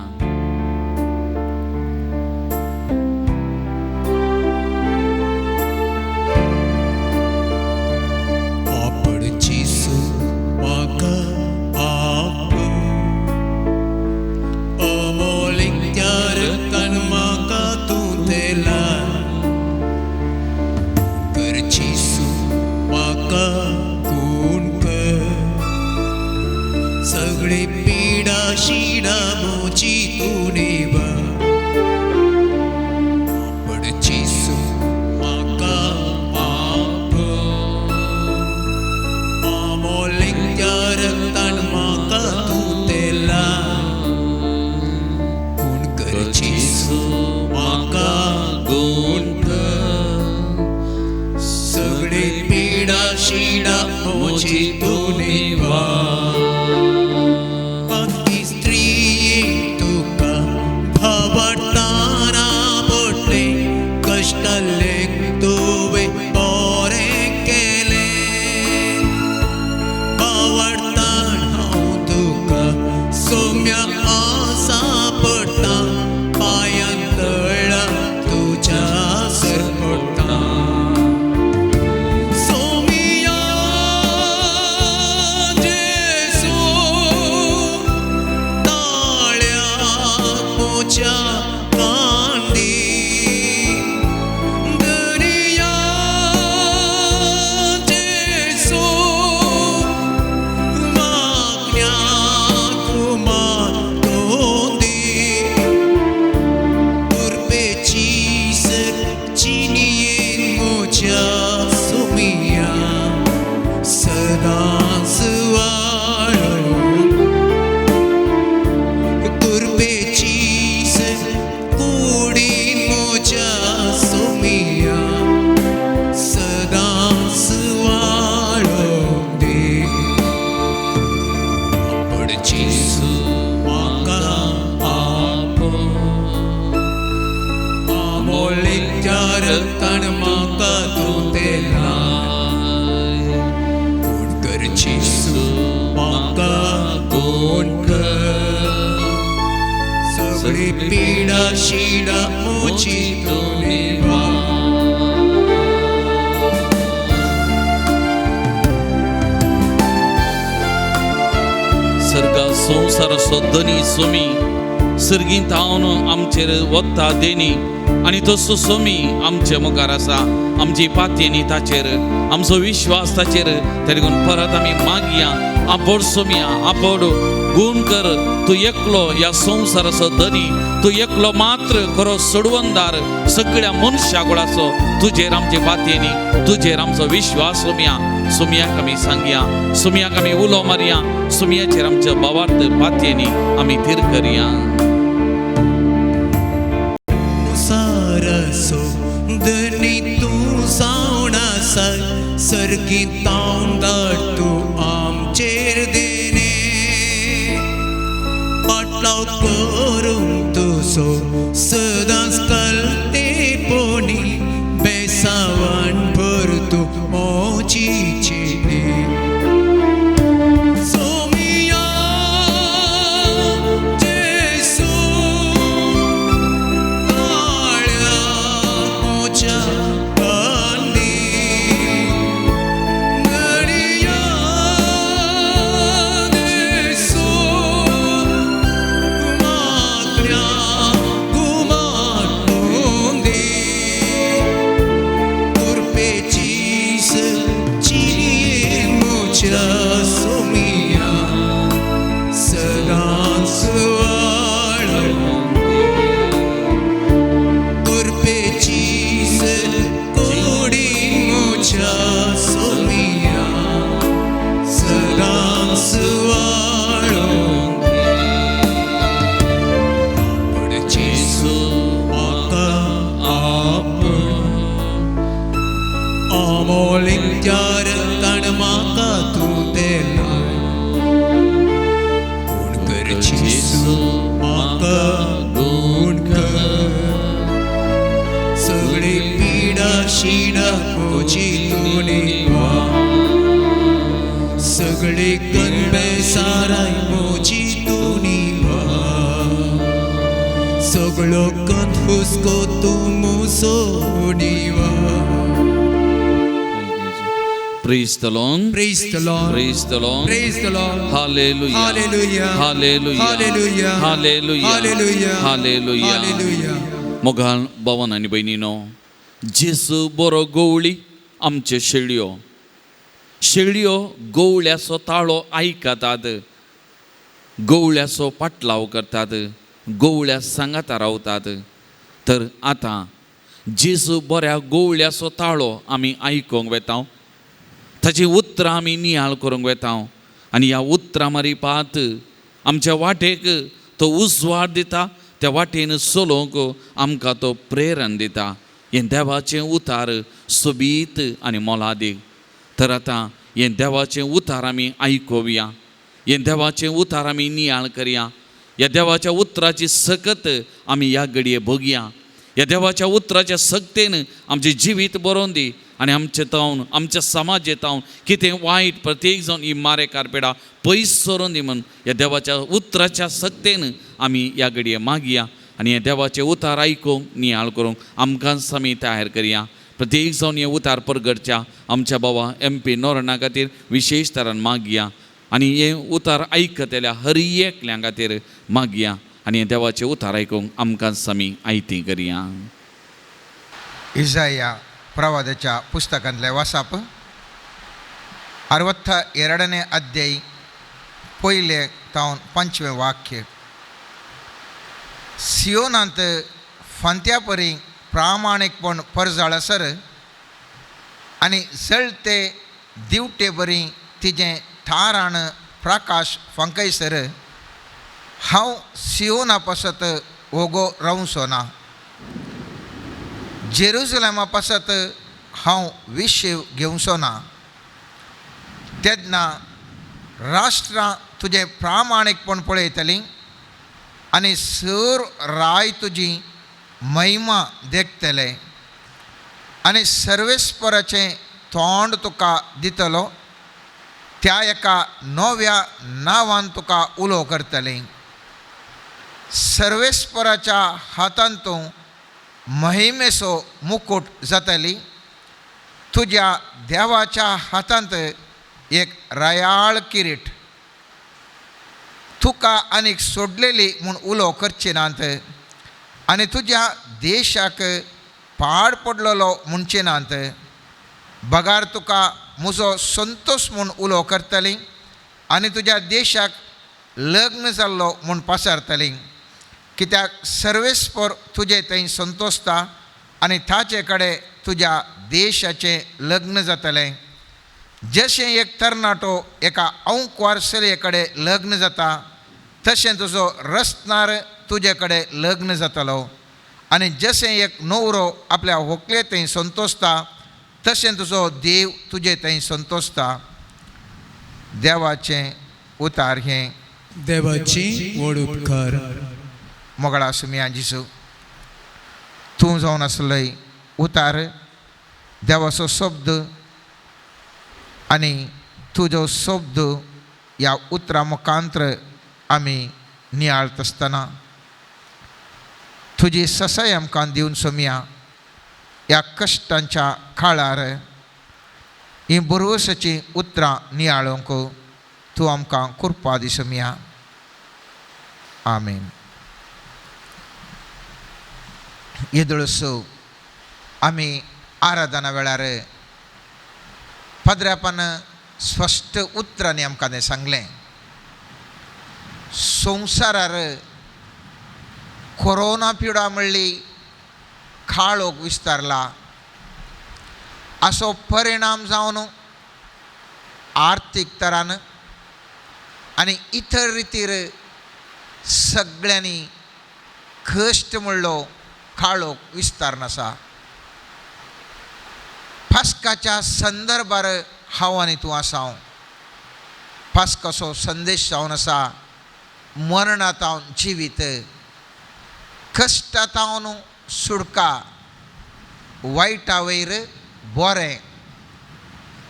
संवसाराचो धनी सोमी सर्गींत हांव आमचेर वता देणी आनी तसो सोमी आमचे मुखार आसा. आमची पातयेनी ताचेर, आमचो विश्वास ताचेर. ते देखून परत आमी मागया, आपोड सोमया, आपोड, गूण कर. तूं एकलो ह्या संवसाराचो धनी, तूं एकलो मात्र खरो सोडवणदार सगळ्या मनशा कुळाचो. तुजेर आमची पातयेनी, तुजेर आमचो विश्वास सोमया. सोमयाक आमी सांगया, सोमयाक आमी उलो मारया, सोमयाचेर आमच्या भावार्थ पातयेनी आमी थीर करया. सर्गी तांदार तूं आमचेर देणे, पाटलाव करूंक तुजो सदांच कलतेपणी बेसावान भर तूं मोजी जिणी सोमिया जेसू काळ्या मोज्या कांदी नडिया जेसू मागण्या गुमाटूंदी कुरपेचीस चिरिये मोज्या सोमिया सदांच वाळूं कुरपेचीस कोडी मोज्या सोमिया सदांच वाळूं जेसू म्हाका आपण आमोलिंच्या रक्तान म्हाका तूं तेलाय गुण कर जेसू म्हाका गुण कर सगळी पिडा शिडा म्हजी तूं निवा सगळी कनबेसाराय म्हजी तूं निवा सगळो कंत हुस्को तूं मुसो निवा. Praise the Lord. Praise the Lord. Praise the Lord. Praise the Lord. Hallelujah. Hallelujah. Hallelujah. Hallelujah. Hallelujah. Hallelujah. Hallelujah. Hallelujah. मोगाल भवन आनी भयणीनो, जेजू बरो गवळी आमच्यो शेळयो. शेळयो गवळ्याचो ताळो आयकतात, गवळ्याचो पाटलाव करतात, गवळ्या सांगाता रावतात. तर आतां जेजू बऱ्या गवळ्याचो ताळो आमी आयकूंक वेता, ताची उतरां आमी नियाळ करूंक वेता आनी ह्या उतरां मारिपात आमच्या वाटेक तो उजवाड दिता, त्या वाटेन चलोवंक आमकां तो प्रेरण दिता. हें देवाचें उतार सोबीत आनी मोलादीक. तर आतां हें देवाचें उतार आमी आयकुया, हें देवाचें उतार आमी नियाळ करया, ह्या देवाच्या उतराची सकत आमी ह्या घडये भोगया. ह्या देवाच्या उतराच्या सक्तेन आमचें जिवीत बरोवन दी आनी आमचे तावन आमच्या समाजे तावन कितें वायट प्रत्येक जावन ही मारे कारपेडा पयस सरून दी म्हूण ह्या देवाच्या उतराच्या सक्तेन आमी ह्या घडये मागया आनी ह्या देवाचें उतार आयकूंक नियाळ करूंक आमकांच आमी तयार करया. प्रत्येक जावन हें उतार परगटच्या आमच्या बाबा एम पी नोरणा खातीर विशेश तरान मागया आनी हें उतार आयकतल्या हर एकल्या खातीर मागया आनी हें देवाचें उतार आयकूंक आमकांच आमी आयती करया. इसाया ಪ್ರವಾದच्या ಪುಸ್ತಕಂತಲೇ ವಾಸಾप 62ನೇ ಅಧ್ಯಾಯ ಪೊಯ್ಲೆ ತಾवन 5वें वाक्य. सियोनांत फांत्या परी प्रामाणीकपण परजाळ आसर आनी जळते दिवटे बरी तिजें थारान प्रकाश फांकयसर हांव सियोना पासत ओगो रावचो ना, जेरुजलेमा पासत हांव विशेव घेवचो ना. तेन्ना राष्ट्रां तुजें प्रामाणीकपण पळयतलीं आनी सर राय तुजी महिमा देखतले आनी सर्वेस्पराचें तोंड तुका दितलो, त्या एका नव्या नांवान तुका उलो करतलें. सर्वेस्पराच्या हातांत तूं महिमेचो मुकूट जातली, तुज्या देवाच्या हातांत एक रायाळ किरीट. तुका आनीक सोडलेली म्हूण उलो करचे नात आनी तुज्या देशाक पाड पडलेलो म्हणचे नात, बगार तुका म्हजो संतोश म्हूण उलो करतली आनी तुज्या देशाक लग्न जाल्लो म्हूण पासारतली. कित्याक सर्वेस्पर तुजे थंय संतोशता आनी ताचे कडेन तुज्या देशाचें लग्न जातलें. जशें एक तरणाटो एका अंकवार चलये कडेन लग्न जाता तशें तुजो रसनार तुजे कडेन लग्न जातलो आनी जशें एक न्हवरो आपल्या होकले थंय संतोशता तशें तुजो देव तुजे थंय संतोशता. देवाचें उतार हें. देवाची व्हड उपकार. मोगळा सुमया जेजू, तूं जावन आसलय उतार देवाचो शब्द आनी तुजो शब्द ह्या उतरां मुखांत्र आमी नियाळत आसतना तुजी ससाय आमकां दिवन सोमया ह्या कश्टांच्या काळार हीं बरवसाचीं उतरां नियाळूंक तूं आमकां कृपा दी सोमया. आमेन. येदोळसो आमी आराधना वेळार पाद्र्यापान स्पश्ट उतरांनी आमकां तें सांगलें, संवसारार कोरोना पिडा म्हणली काळोख विस्तारला, असो परिणाम जावन आर्थीक तरान आनी इतर रितीर सगळ्यांनी कश्ट म्हणलो काळोख विस्तार आसा. पास्काच्या संदर्भार हांव आनी तूं आसा. पास्काचो संदेश जावन आसा मरणांत जिवीत, कश्टांत सुडका, वायटा वयर बरें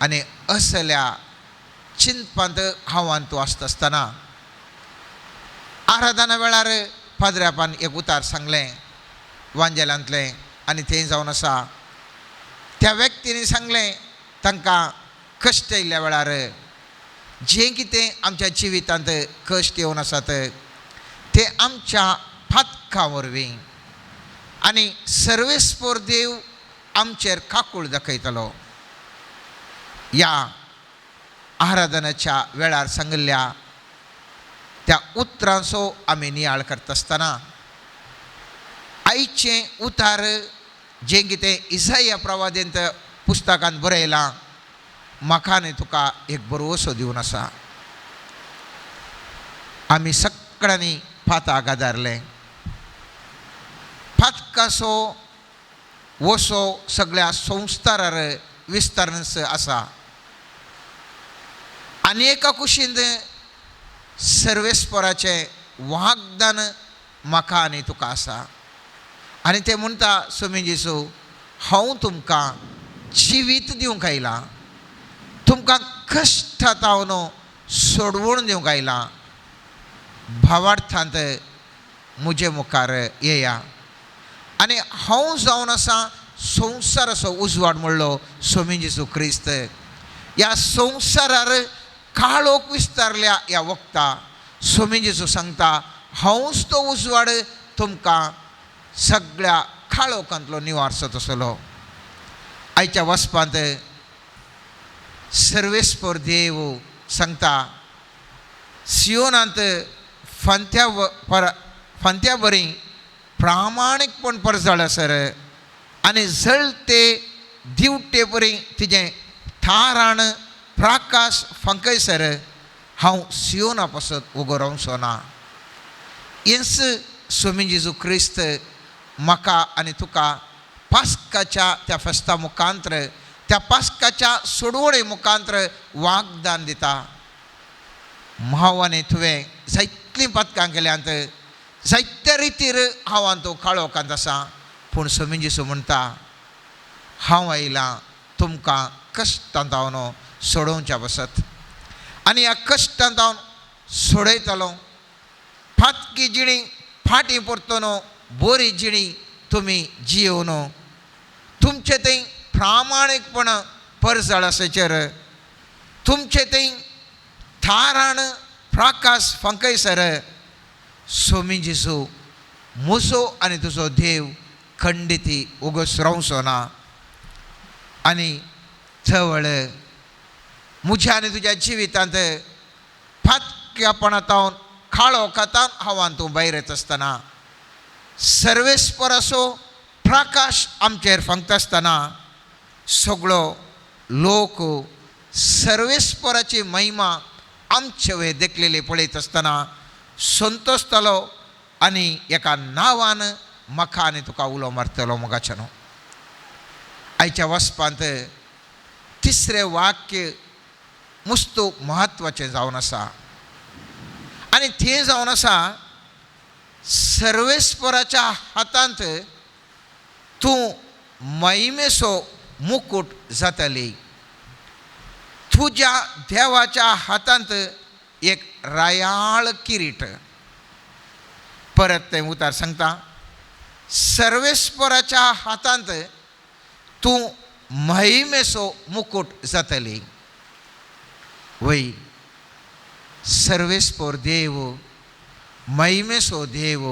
आनी असल्या चिंतपांत हांव आनी तूं आसता आसतना आराधना वेळार पाद्र्यापान एक उतार सांगलें वांजेलांतलें आनी थंय जावन आसा त्या व्यक्तींनी सांगलें तांकां कश्ट येयल्ल्या वेळार जें कितें आमच्या जिवितांत कश्ट येवन आसात ते आमच्या पातकां वरवीं आनी सर्वेस्पोर देव आमचेर काकूळ दाखयतलो. ह्या आराधनाच्या वेळार सांगिल्ल्या त्या उतरांचो आमी नियाळ करता आसतना आयचें उतार जें कितें इसाया प्रवादेंत पुस्तकांत बरयलां म्हाका न्ही तुका एक बरोसो दिवन आसा. आमी सगळ्यांनी पाताक आदारलें, पातकाचो वसो सगळ्या संवसारार विस्तारण आसा आनी एका कुशीन सर्वेस्पराचें वागदान म्हाका आनी तुका आसा. आनी ते म्हणटा स्वामी जेजू, हांव तुमकां जिवीत दिवंक आयलां, तुमकां कश्टांत सोडवण दिवंक आयलां, भावार्थांत म्हजे मुखार येया आनी हांव जावन आसा संवसाराचो उजवाड म्हणलो स्वामी जेजू क्रिस्त. ह्या संवसारार काळोख विस्तारल्या ह्या वखता स्वामी जेजू सांगता हांवच तो उजवाड तुमकां सगळ्या काळोखांतलो निवारचो तसलो. आयच्या वचपांत सर्वेस्पर देव सांगता सियोनांत फांत्या फांत्या बरी प्रामाणीकपण परजळ आसर आनी जळते दिवटे बरी तिजें थाराण प्रकाश फांकयसर हांव सियोना पासत उगो रावचो ना. हेंच स्वामी जेजू क्रिस्त म्हाका आनी तुका पास्काच्या त्या फेस्ता मुखांत्र त्या पास्काच्या सोडवणे मुखांत्र वागदान दिता. हांव आनी तुवें जायतलीं पातकां केल्यांत, जायते रितीर हांव आनी तूं काळोखांत आसा, पूण स्वामी जेजू म्हणटा हांव आयलां तुमकां कश्टांत हांव सोडोवच्या बसत आनी ह्या कश्टांत हांव सोडयतलो. फातकी जिणी फाटीं परतून बरी जिणी तुमी जियोवन तुमचे थंय प्रामाणीकपण परजळ आसाचेर तुमचे थंय थाराण प्रकाश फांकयसर स्वामी जेजू म्हजो आनी तुजो देव खंडिती उगस रावचो ना. आनी चवळ म्हज्या आनी तुज्या जिवितांत फातक्यापणांत काळोखांत हांव आनी तूं भायर येता आसतना सर्वेस्पराचो प्रकाश आमचेर फांकता आसतना सगळो लोक सर्वेस्पराची महिमा आमचे वयर देखलेली पळयत आसतना संतोशतलो आनी एका नांवान म्हाका आनी तुका उलो मारतलो. मोगाच्यानो आयच्या वचपांत तिसरें वाक्य मुस्तू म्हत्वाचें जावन आसा आनी तें जावन आसा सर्वेस्पराच्या हातांत तूं महिमेचो मुकूट जातली. तुज्या देवाच्या हातांत एक रायाळ किरीट. परत तें उतार सांगता, सर्वेस्पराच्या हातांत तूं महिमेचो मुकूट जातली. वय, सर्वेस्पर देव, महिमेचो देव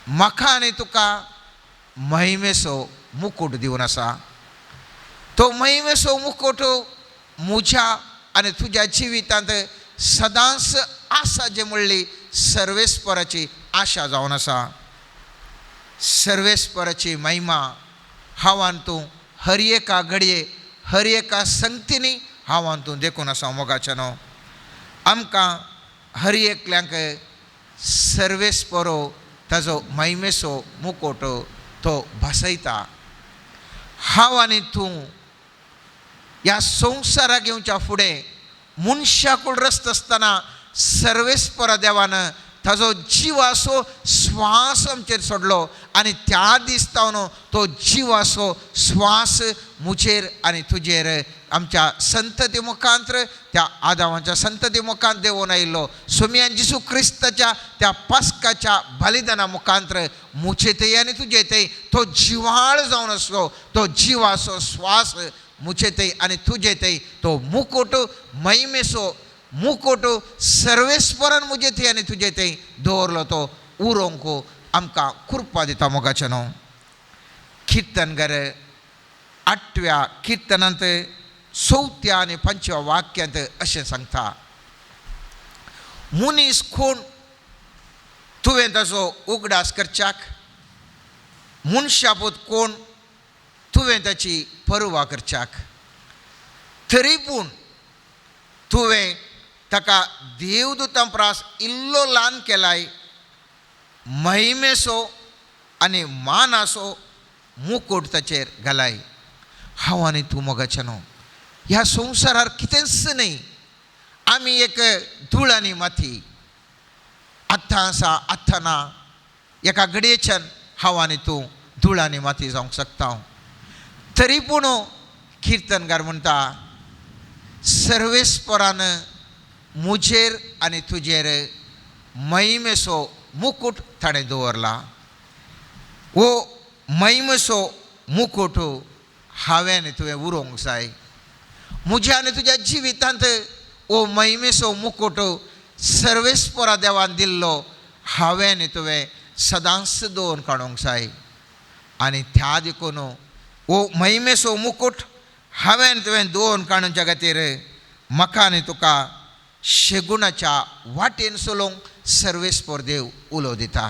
म्हाका आनी तुका महिमेचो मुकूट दिवन आसा. तो महिमेचो मुकूट म्हज्या आनी तुज्या जिवितांत सदांच आसा जे म्हणली सर्वेस्पराची आशा जावन आसा. सर्वेस्पराची महिमा हांवान तूं हर एका घडये हर एका संगतीनी हांवान तूं देखून आसा. मोगाच्यानो आमकां हर एकल्यांक सर्वेस्परो ताजो महिमेचो मुकोट तो भासयता. हांव आनी तूं ह्या संवसाराक येवच्या फुडें मनशाकूळ रस्त आसतना सर्वेस्परा देवान ताजो जिवाचो श्वास आमचेर सोडलो आनी त्या दीस तावन तो जिवाचो श्वास म्हजेर आनी तुजेर आमच्या संतती मुखांत्र त्या आदावाच्या संतती मुखांत देंवोन आयिल्लो सोमयान जेजू क्रिस्ताच्या त्या पास्काच्या बलिदाना मुखांत्र म्हजे थंय आनी तुजे थंय तो जिवाळ जावन आसलो. तो जिवाचो श्वास म्हजे थंय आनी तुजे थंय तो मुकोट महिमेचो मुकोट सर्वेस्परान म्हजे थंय आनी तुजे थंय दवरलो तो उरोंक आमकां कृपा दिता. मोगाचें न्हू किर्तनगर 8व्या किर्तनांत 4थ्या आनी 5व्या वाक्यांत अशें सांगता, मनीस कोण तुवें ताचो उगडास करच्याक, मनशापूत कोण तुवें ताची परवा करच्याक, तरी पूण तुवें ताका देवदूतां प्रास इल्लो ल्हान केलाय, महिमेचो आनी मानाचो मुकूट ताचेर घालाय. हांव आनी तूं मोगाचें न्हू ह्या संवसारार कितेंच न्हय, आमी एक धूळ आनी माती. आतां आसा आतां ना, एका घडयेच्यान हांव आनी तूं धूळ आनी माती जावंक शकता. तरी पूण किर्तनकार म्हणटा, सर्वेस्परान म्हजेर आनी तुजेर महिमेचो मुकूट ताणें दवरला. हो महिमेचो मुकूट हांवें आनी तुवें उरोवंक जाय. म्हज्या आनी तुज्या जिवितांत हो महिमेचो मुकूट सर्वेस्परा देवान दिल्लो हांवें आनी तुवें सदांच दवरून काडूंक जाय. आनी त्या देखून हो महिमेचो मुकूट हांवें आनी तुवें दवरून काडूच्या खातीर म्हाका आनी तुका शेगुणाच्या वाटेन चलोवंक सर्वेस्पर देव उलो दिता.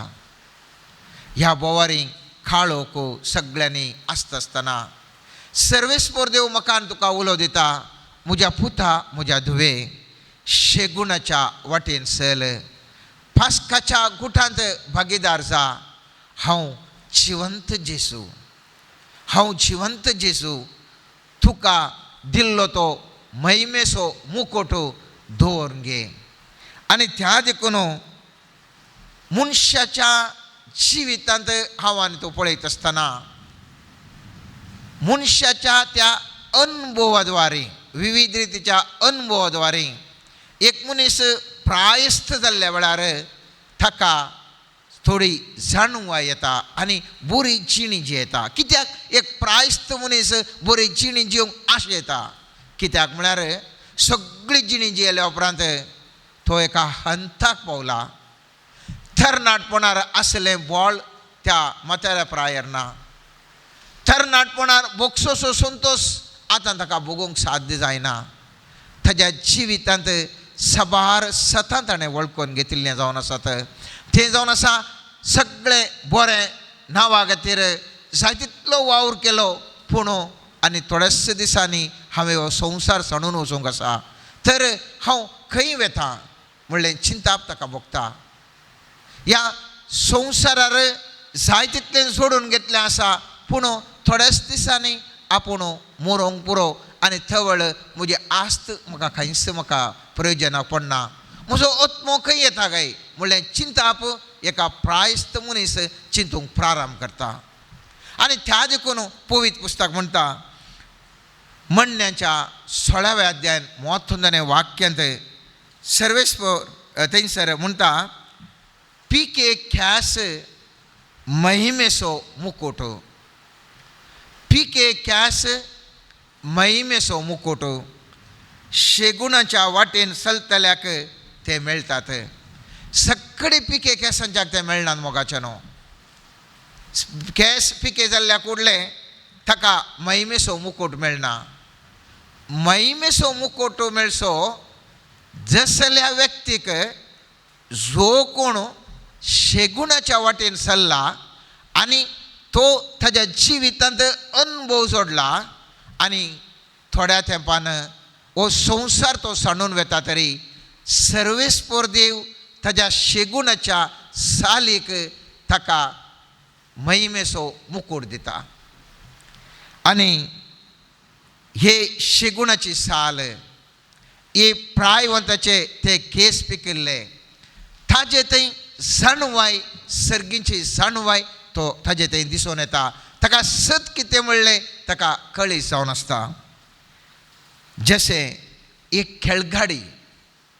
ह्या बोवारी काळोख सगळ्यांनी आसता आसतना सर्वेस्पर देव म्हाका आनी तुका उलो दिता, म्हज्या पुता म्हज्या धुवे शेगुणाच्या वाटेन चल, पास्काच्या गुटांत भागीदार जा. हांव जिवंत जेजू, हांव जिवंत जेजू तुका दिल्लो तो महिमेचो मुकोट दवरून घे. आनी त्या देखून मनशाच्या जिवितांत हांव आनी तो पळयत आसतना मनशाच्या त्या अनुभवाद्वारे विविध रितीच्या अनुभवाद्वारे एक मनीस प्रायस्थ जाल्ल्या वेळार ताका थोडी जाणवाय येता आनी बरी जिणी जी येता. कित्याक एक प्रायस्थ मनीस बरी जिणी जिवंक आश येता? कित्याक म्हळ्यार सगळी जिणी जियेल्या उपरांत तो एका हंताक पावला. तरणाटपणार आसलें बॉल त्या म्हाताऱ्या प्रायर ना, तरणाटपणार बोगसोसो संतोश आतां ताका भोगूंक साध्य जायना. ताज्या जिवितांत साबार सतां ताणें वळखून घेतिल्लें जावन आसात. तें जावन आसा सगळें बरें नांवा खातीर जाय तितलो वावर केलो, पूण आनी थोड्याच दिसांनी हांवें हो संवसार सांडून वचूंक आसा, तर हांव खंय वेता म्हणलें चिंताप ताका भोगता. ह्या संवसारार जाय तितलें जोडून घेतलें आसा, पूण थोड्याच दिसांनी आपूण मोरोंक पुरो आनी थवळ म्हजी आस्त म्हाका कांयच म्हाका प्रयोजनाक पडना. म्हजो आत्मो खंय येता काय म्हणल्यार चिंताप एका प्रायस्त मनीस चिंतूंक प्रारंभ करता. आनी त्या देखून पवित्र पुस्तक म्हणटा म्हणण्याच्या 16व्या अध्यायान 31 वाक्यांत सर्वेस्पर थंयसर म्हणटा पिके ख्यास महिमेसो मुकोट, पिके ख्यास महिमेसो मुकोट शेगुणाच्या वाटेन चलतल्याक ते मेळटात. सगळे पिके केंसांच्याक ते मेळनात मोगाचे न्हू. केंस पिके जाल्ल्याक उरले ताका महिमेसो मुकोट मेळना. महिमेसो मुकोट मेळसो जसल्या व्यक्तीक जो कोण शेगुणाच्या वाटेन चल्ला आनी तो ताज्या जिवितांत अनुभव जोडला आनी थोड्या तेंपान हो संवसार तो सांडून वेता तरी सर्वेस्पर देव ताज्या शेगुणाच्या सालीक ताका महिमेसो मुकूट दिता. आनी हे शेगुणाची साल हे प्रायवंताचे ते केस पिकिल्ले ताजे थंय जाणवाय सर्गींची जाणवाय तो ताजे थंय दिसून येता. ताका सत कितें म्हणलें ताका कळी जावन आसता. जशें एक खेळगाडी,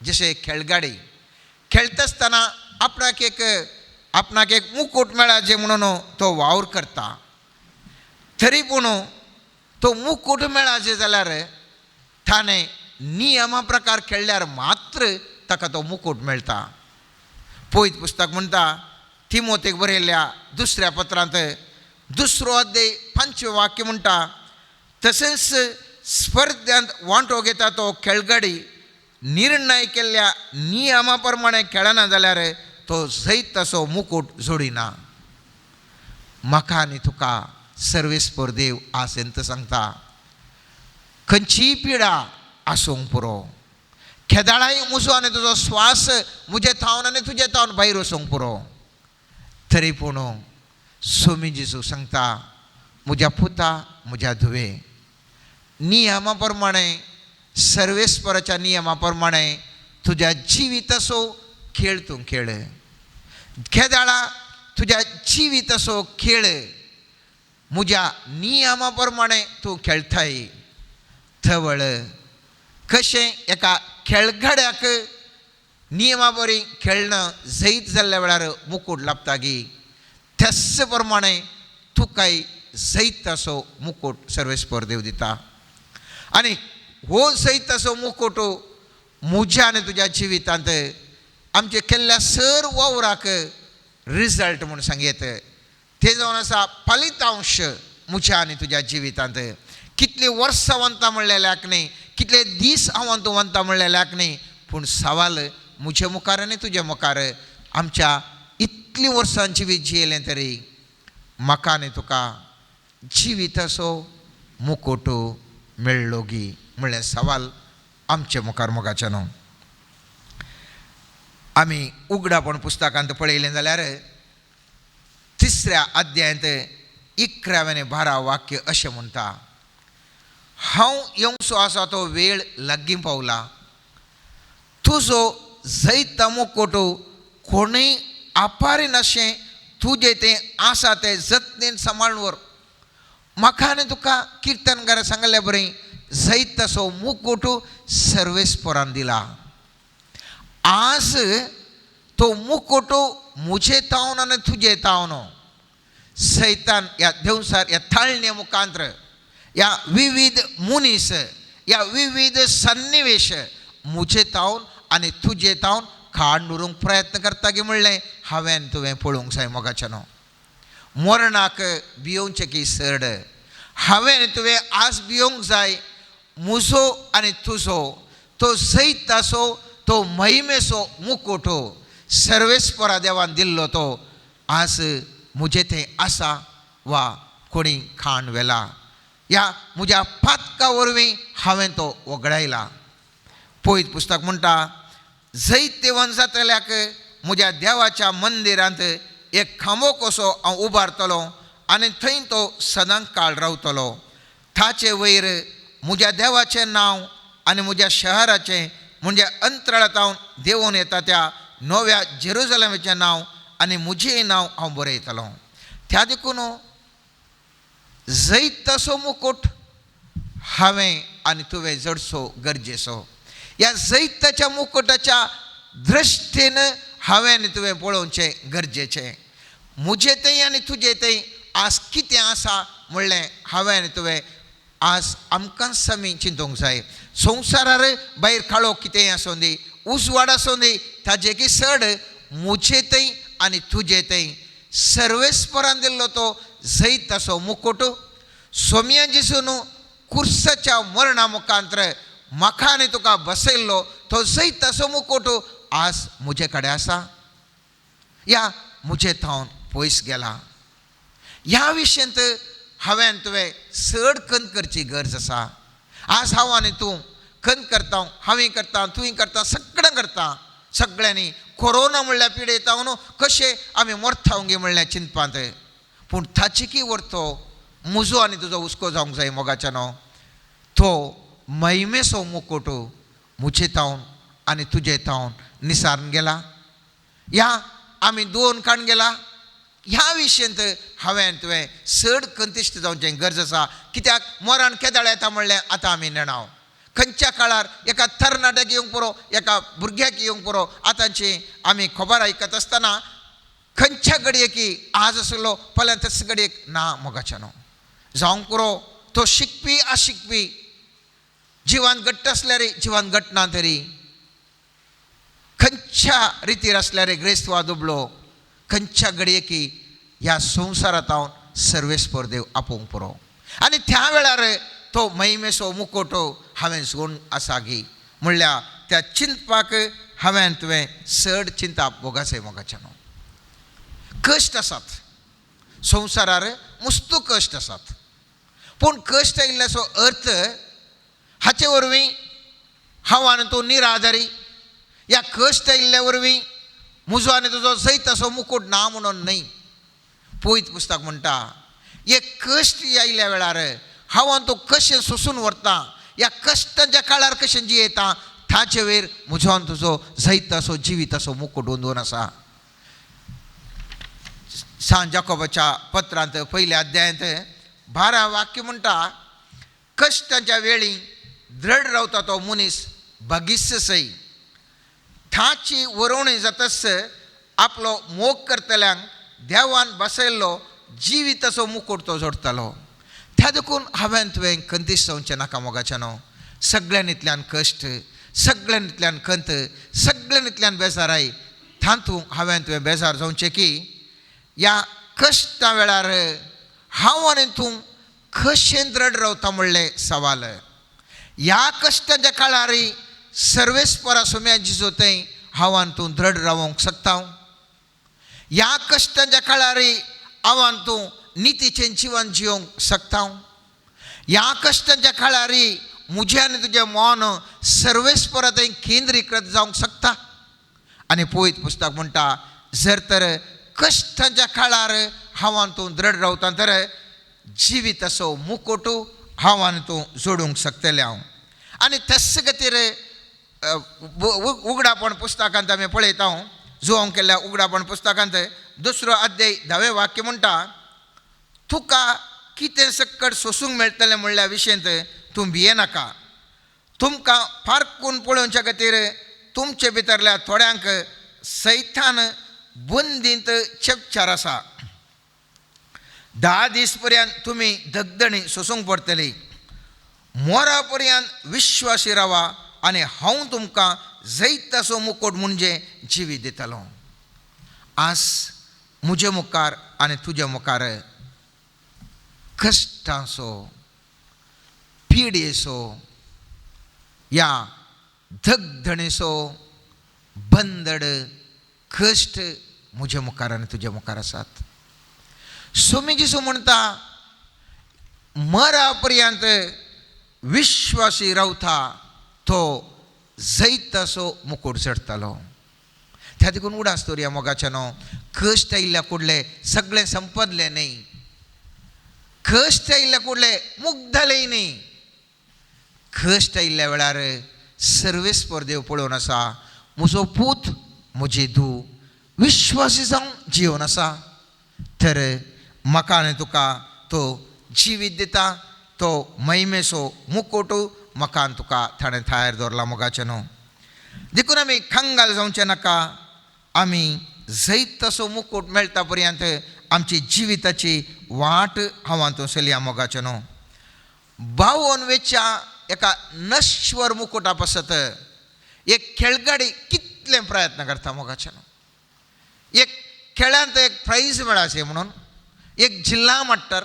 जशें खेळगाडी खेळटा आसतना आपणाक एक मुकूट मेळाचे म्हणून तो वावर करता, तरी पूण तो मुकूट मेळाचे जाल्यार ताणें नियमा प्रकार खेळ्ळ्यार मात्र ताका तो मुकूट मेळटा. पवित्र पुस्तक म्हणटा तिमोतेक बरयल्ल्या दुसऱ्या पत्रांत 2 अध्याय 5 वाक्य म्हणटा तशेंच स्पर्ध्यांत वांटो घेता तो खेळगडी निर्णय केल्ल्या नियमा प्रमाणे खेळना जाल्यार तो जैत तसो मुकूट जोडिना. म्हाका आनी तुका सर्वेस्पर देव आज सांगता खंयचीय पिडा आसूंक पुरो, खेदाळाय म्हजो आनी तुजो श्वास म्हजे थावन आनी तुजे थावन भायर वचूंक पुरो, तरी पूण स्वामी जेजू सांगता म्हज्या पुता म्हज्या धुवे नियमा प्रमाणे सर्वेस्पराच्या नियमा प्रमाणे तुज्या जिविताचो खेळ तूं खेळ, खेदाळा तुज्या जिविताचो खेळ म्हज्या नियमा प्रमाणे तूं खेळटाय. थवळ कशें एका खेळगड्याक नियमा बरी खेळणं जैत जाल्ल्या वेळार मुकूट लाबता गी त्याच प्रमाणे तुकाय जैत असो मुकूट सर्वेस्पर देव दिता. आनी हो जैत असो मुकूट म्हज्या आनी तुज्या जिवितांत आमचे केल्ल्या सर वावराक रिजल्ट म्हूण सांगयत ते जावन आसा फलितांश म्हज्या आनी तुज्या जिवितांत. कितली वर्सां वंता म्हणलेल्याक न्ही, कितले दीस हांव तूं वंता म्हणलेल्याक न्ही, पूण सवाल म्हजे मुखार आनी तुजे मुखार आमच्या इतलीं वर्सां जिवीत जियेलें तरी म्हाका आनी तुका जिविताचो मुकोट मेळ्ळो गी म्हणलें सवाल आमचे मुखार मोगाचें न्हू. आमी उगडापण पुस्तकांत पळयलें जाल्यार 3 अध्यायांत 11 आनी 12 वाक्य अशें म्हणटा हांव येवचो आसा तो वेळ लागीं पावला, तुजो जैता मुकोट कोणूय आपारिनाशें तुजें तें आसा तें जतनेन सांबाळून व्हर. म्हाका आनी तुका किर्तनकार सांगल्या बरें जैत तसो मुकूट सर्वेस्परान दिला. आज तो मुकूट म्हजे तावन आनी तुजे तावन सैतान ह्या देवसार ह्या ताळणे मुखांत्र ह्या विविध मनीस ह्या विविध सन्निवेश म्हजे तावन आनी तुजे तावन काडून उरूंक प्रयत्न करता की म्हणलें हांवें तुवें पळोवंक जाय मोगाचें न्हू. मरणाक भियोवचें की सरड हांवें तुवें आज भियोवंक जाय म्हजो आनी तुजो तो जैताचो तो महिमेचो मुकूट सर्वेस्परा देवान दिल्लो तो आज म्हजें थंय आसा वा कोणी खाण व्हेला ह्या म्हज्या पातका वरवीं हांवें तो वगडायला. पवित्र पुस्तक म्हणटा जैतवंत जातल्याक म्हज्या देवाच्या मंदिरांत एक खांबो कसो हांव उबारतलो आनी थंय तो सदांच काळ रावतलो. ताचे वयर म्हज्या देवाचें नांव आनी म्हज्या शहराचें म्हणजे अंतराळांत देंवून येता त्या नव्या जेरुजलमाचें नांव आनी म्हजें नांव हांव बरयतलो. त्या देखून जैताचो मुकूट हांवें आनी तुवें जडचो गरजेचो. ह्या जैताच्या मुकुटाच्या दृश्टीन हांवें आनी तुवें पळोवचें गरजेचें. म्हजे थंय आनी तुजे थंय आज कितें आसा म्हणलें हांवें आनी तुवें आज आमकांच आमी चिंतूंक जाय. संवसारार भायर काळो कितेंय आसूं दी, उजवाड आसूं दी, ताजे की चड म्हजे थंय आनी तुजे थंय सर्वेस्परान दिल्लो तो जैताचो मुकुट सोम्या जेजून कुर्साच्या मरणा मुखांतर म्हाका आनी तुका बसयल्लो तो जैताचो मुकुट आज म्हजे कडेन आसा या म्हजे थावन पयस गेला. ह्या विशयांत हांवें तुवें चड खंत करची गरज आसा. आज हांव आनी तूं खंत करता, हांवें करता, तुवें करता, सगळें करता. सगळ्यांनी कोरोना म्हणल्यार पिडेता न्हू कशें आमी मरता गे म्हणल्यार चिंतपांत, पूण ताची की व्हरतो म्हजो आनी तुजो हुस्को जावंक जाय मोगाच्या न्हू. तो महिमेचो मुकुट म्हजे थावन आनी तुजे थावन निसारून गेला या आमी दोन काण गेला. ह्या विशयांत हांवें तुवें चड खंतिश्ट जावचें गरज आसा. कित्याक मरण केदाळ येता म्हणलें आतां आमी नेणाव. खंयच्या काळार एका तरणाट्याक येवंक पुरो, एका भुरग्याक येवंक पुरो. आतांची आमी खबर आयकत आसतना खंयच्या घडयेक आज आसलो फाल्यां त्याच घडयेक ना मोगाच्या न्हू. जावंक पुरो तो शिकपी आशिकपी, जिवान घट्ट आसल्यार जिवान घट्ट ना तरी, खंयच्या रितीर आसल्यार ग्रेस्त वा दुबलो, खंयच्या घडयेक ह्या संवसारांत हांव सर्वेस्पर देव आपोवंक पुरो. आनी त्या वेळार तो महिमेचो मुकोटो हांवें सोडून आसा गी म्हणल्यार त्या चिंतपाक हांवें तुवें चड चिंतप भोगाचें मोगाचें न्हू. कश्ट आसात संवसारार, मुस्तू कश्ट आसात, पूण कश्ट आयिल्ल्याचो अर्थ हाचे वरवीं हांव आनी तूं निराधारी. ह्या कश्ट आयिल्ल्या वरवीं म्हजो आनी तुजो जैताचो मुकूट ना म्हणून न्हय. पवित्र पुस्तक म्हणटा हे कश्ट आयिल्ल्या वेळार हांव आनी तूं कशें सोसून व्हरता, ह्या कश्टांच्या काळार कशें जियेता, ताचे वयर म्हजो आनी तुजो जैताचो जिविताचो मुकूट अंदून आसा. सांत जाकोबाच्या पत्रांत पयल्या अध्यायांत 12 वाक्य म्हणटा, कश्टांच्या वेळी दृढ रावता तो मनीस भागिस्त सई, ताची वरोवणी जातच आपलो मोग करतल्यांक देवान बसयल्लो जिविताचो मुकूट तो जोडटालो. त्या देखून हांवें तुवें खंतीस जावचें नाका मोगाचें न्हू. सगळ्यांनीतल्यान कश्ट, सगळ्यांनीतल्यान खंत, सगळ्यांनीतल्यान बेजाराय, तातूंत हांवें तुवें बेजार जावचें की ह्या कश्टा वेळार हांव आनी तूं कशें दृढ रावता म्हणलें सवाल. ह्या कश्टाच्या काळार सर्वेस्परा सोम्या जिजो थंय हांव आनी तूं दृढ रावंक शकता. ह्या कश्टाच्या काळार हांव आनी तूं नितीचें जिवन जिवंक शकता. ह्या कश्टाच्या काळार म्हजें आनी तुजें मन सर्वेस्परा थंय केंद्रीकृत जावंक शकता. आनी पवित्र पुस्तक म्हणटा जर तर कश्टाच्या काळार हांव आनी तूं दृढ रावता तर जिविताचो मुकोट हांव आनी तूं जोडूंक शकतलें हांव. आनी त्याच खातीर उगडापण पुस्तकांत आमी पळयता, जुवांव केल्ल्या उगडापण पुस्तकांत 2 अध्याय 10 वाक्य म्हणटा, तुका कितें सक्कट सोसूंक मेळटलें म्हणल्या विशयांत तूं भियेनाका. तुमकां फारकून पळोवच्या खातीर तुमचे भितरल्या थोड्यांक सैतान बंदींत चेपचार आसा. 10 दीस पर्यंत तुमी दगदणी सोसूंक पडटली. मोरा पर्यंत विश्वासी रावा आनी हांव तुमकां जैताचो मुकोट म्हणजे जिवी दितलो. आज म्हजे मुखार आनी तुजे मुखार कश्टांचो, पिडेचो, ह्या धगधणेचो बंदड कश्ट म्हजे मुखार आनी तुजे मुखार आसात. स्वामी जेजू म्हणटा मरा पर्यंत विश्वासी रावता तो जैताचो मुकूट चडटलो. त्या देखून उडास दवरया मोगाच्या न्हू. कश्ट आयिल्ल्या कुडले सगळें संपदलें न्हय, कश्ट आयिल्ल्या कुडले मुग्धलें न्हय. कश्ट आयिल्ल्या वेळार सर्वेस्पर देव पळोवन आसा. म्हजो पूत म्हजी धूव विश्वासी जावन जिवन आसा तर म्हाका आनी तुका तो जिवीत दिता, तो महिमेचो मुकोट म्हाका आनी तुका ताणें थायर दवरला मोगाचें न्हू. देखून आमी कंगाल जावचें नाका. आमी जैत तसो मुकोट मेळटा पर्यंत आमची जिविताची वाट हांव चलया मोगाचें न्हू. बावन वेच्या एका नश्वर मुकुटा पासत एक खेळगाडी कितले प्रयत्न करता मोगाचें न्हू. एक खेळांत एक प्रायज मेळाचें म्हणून एक जिल्ला मट्टार,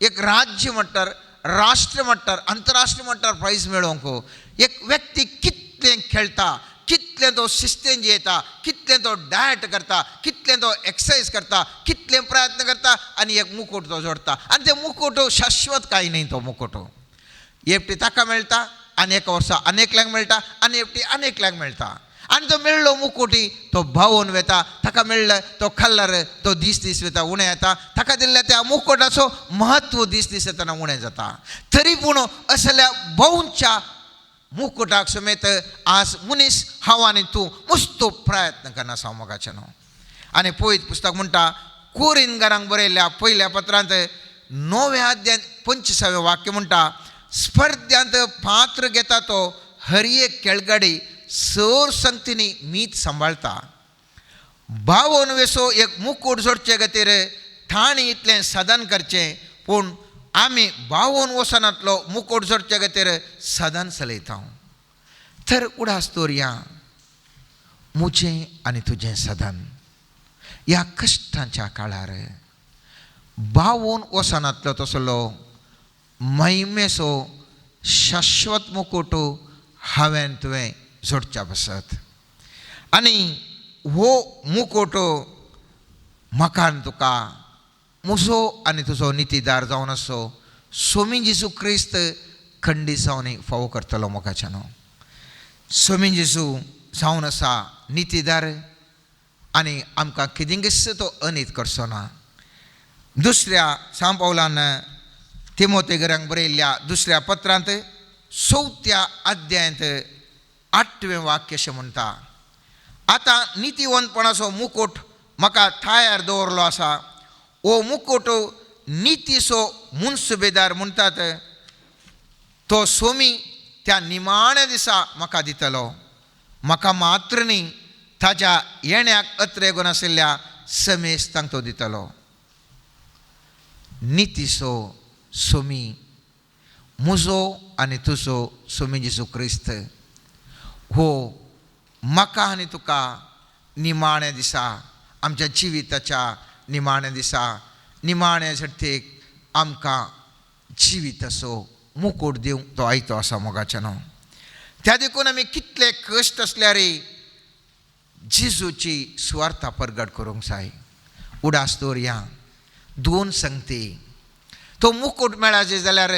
एक राज्य मट्टार, राष्ट्र मट्टार, अंतरराष्ट्रीय मट्टार प्रायज मेळोवंक एक व्यक्ती कितलें खेळटा, कितलें तो शिस्तेन जियेता, कितलें तो डायट करता, कितलें तो एक्सरसाइज करता, कितलें प्रयत्न करता आनी एक मुकोट तो जोडटा. आनी ते मुकोट शाश्वत कांय न्ही. तो मुकोट एकटी ताका मेळटा आनी एका वर्सा आनी एकल्यांक मेळटा आनी एकटी आनी एकल्यांक मेळटा. आनी तो मेळ्ळो मुकोटी तो भावोन वेता, ताका मेळ्ळो तो खाल्लार तो दीस दीस वेता उणें येता, ताका दिल्ल्या त्या मुकोटाचो म्हत्व दीस दीस येतना उणें जाता. तरी पूण असल्या भोवच्या मुकुटाक समेत आज मनीस हांव आनी तूं मस्तो प्रयत्न करना आसा मोगाचें न्हू. आनी पयत पुस्तक म्हणटा कोरिनगारांक बरयल्ल्या पयल्या पत्रांत 9व्या अध्यायांत 25वें वाक्य म्हणटा, स्पर्ध्यांत पात्र घेता तो हर एक खेळगाडी सर संगतींनी मीत सांबाळता. बावन वेसो एक मुकूट जोडचे खातीर ताणें इतलें साधन करचें, पूण आमी बावन वसनांतलो मुकोट जोडचे खातीर साधन चलयता. तर उडास दवरया म्हजें आनी तुजें साधन ह्या कश्टांच्या काळार बावन वसनांतलो तसलो महिमेचो शाश्वत मुकोट हांवें तुवें जोडच्या पासत. आनी हो मुकोट म्हाका आनी तुका म्हजो आनी तुजो नितीदार जावन आसो सोमी जेजू क्रिस्त खंडीत जावन फावो करतलो मोगाच्यान. सोमी जेजू जावन आसा नितीदार आनी आमकां कितेंच तो अनीत करचो ना. दुसऱ्या सांव पावलान तिमोतेगरांक बरयल्ल्या दुसऱ्या पत्रांत 4थ्या अध्यायांत 8वें वाक्य अशें म्हणटा, आतां नितीवंतपणाचो मुकोट म्हाका थायार दवरलो आसा. ओ मुकोट नितीचो मुनसुबेदार म्हणटात तो सोमी त्या निमाण्या दिसा म्हाका दितलो. म्हाका मात्र न्ही ताज्या येण्याक अत्रेगून आशिल्ल्या समेस्तांक तो दितलो. नितीचो सोमी म्हजो आनी तुजो सोमी जेजू क्रिस्त हो म्हाका आनी तुका निमाण्या दिसा आमच्या जिविताच्या निमाण्या दिसा निमाण्या झडतेक आमकां जिविताचो मुकोट दिवंक तो आयतो आसा मोगाच्या न्हू. त्या देखून आमी कितले कश्ट आसल्यार जेजूची सुवार्था परगट करूंक जाय. उडास दवरया दोन संगती. तो मुकोट मेळाचे जाल्यार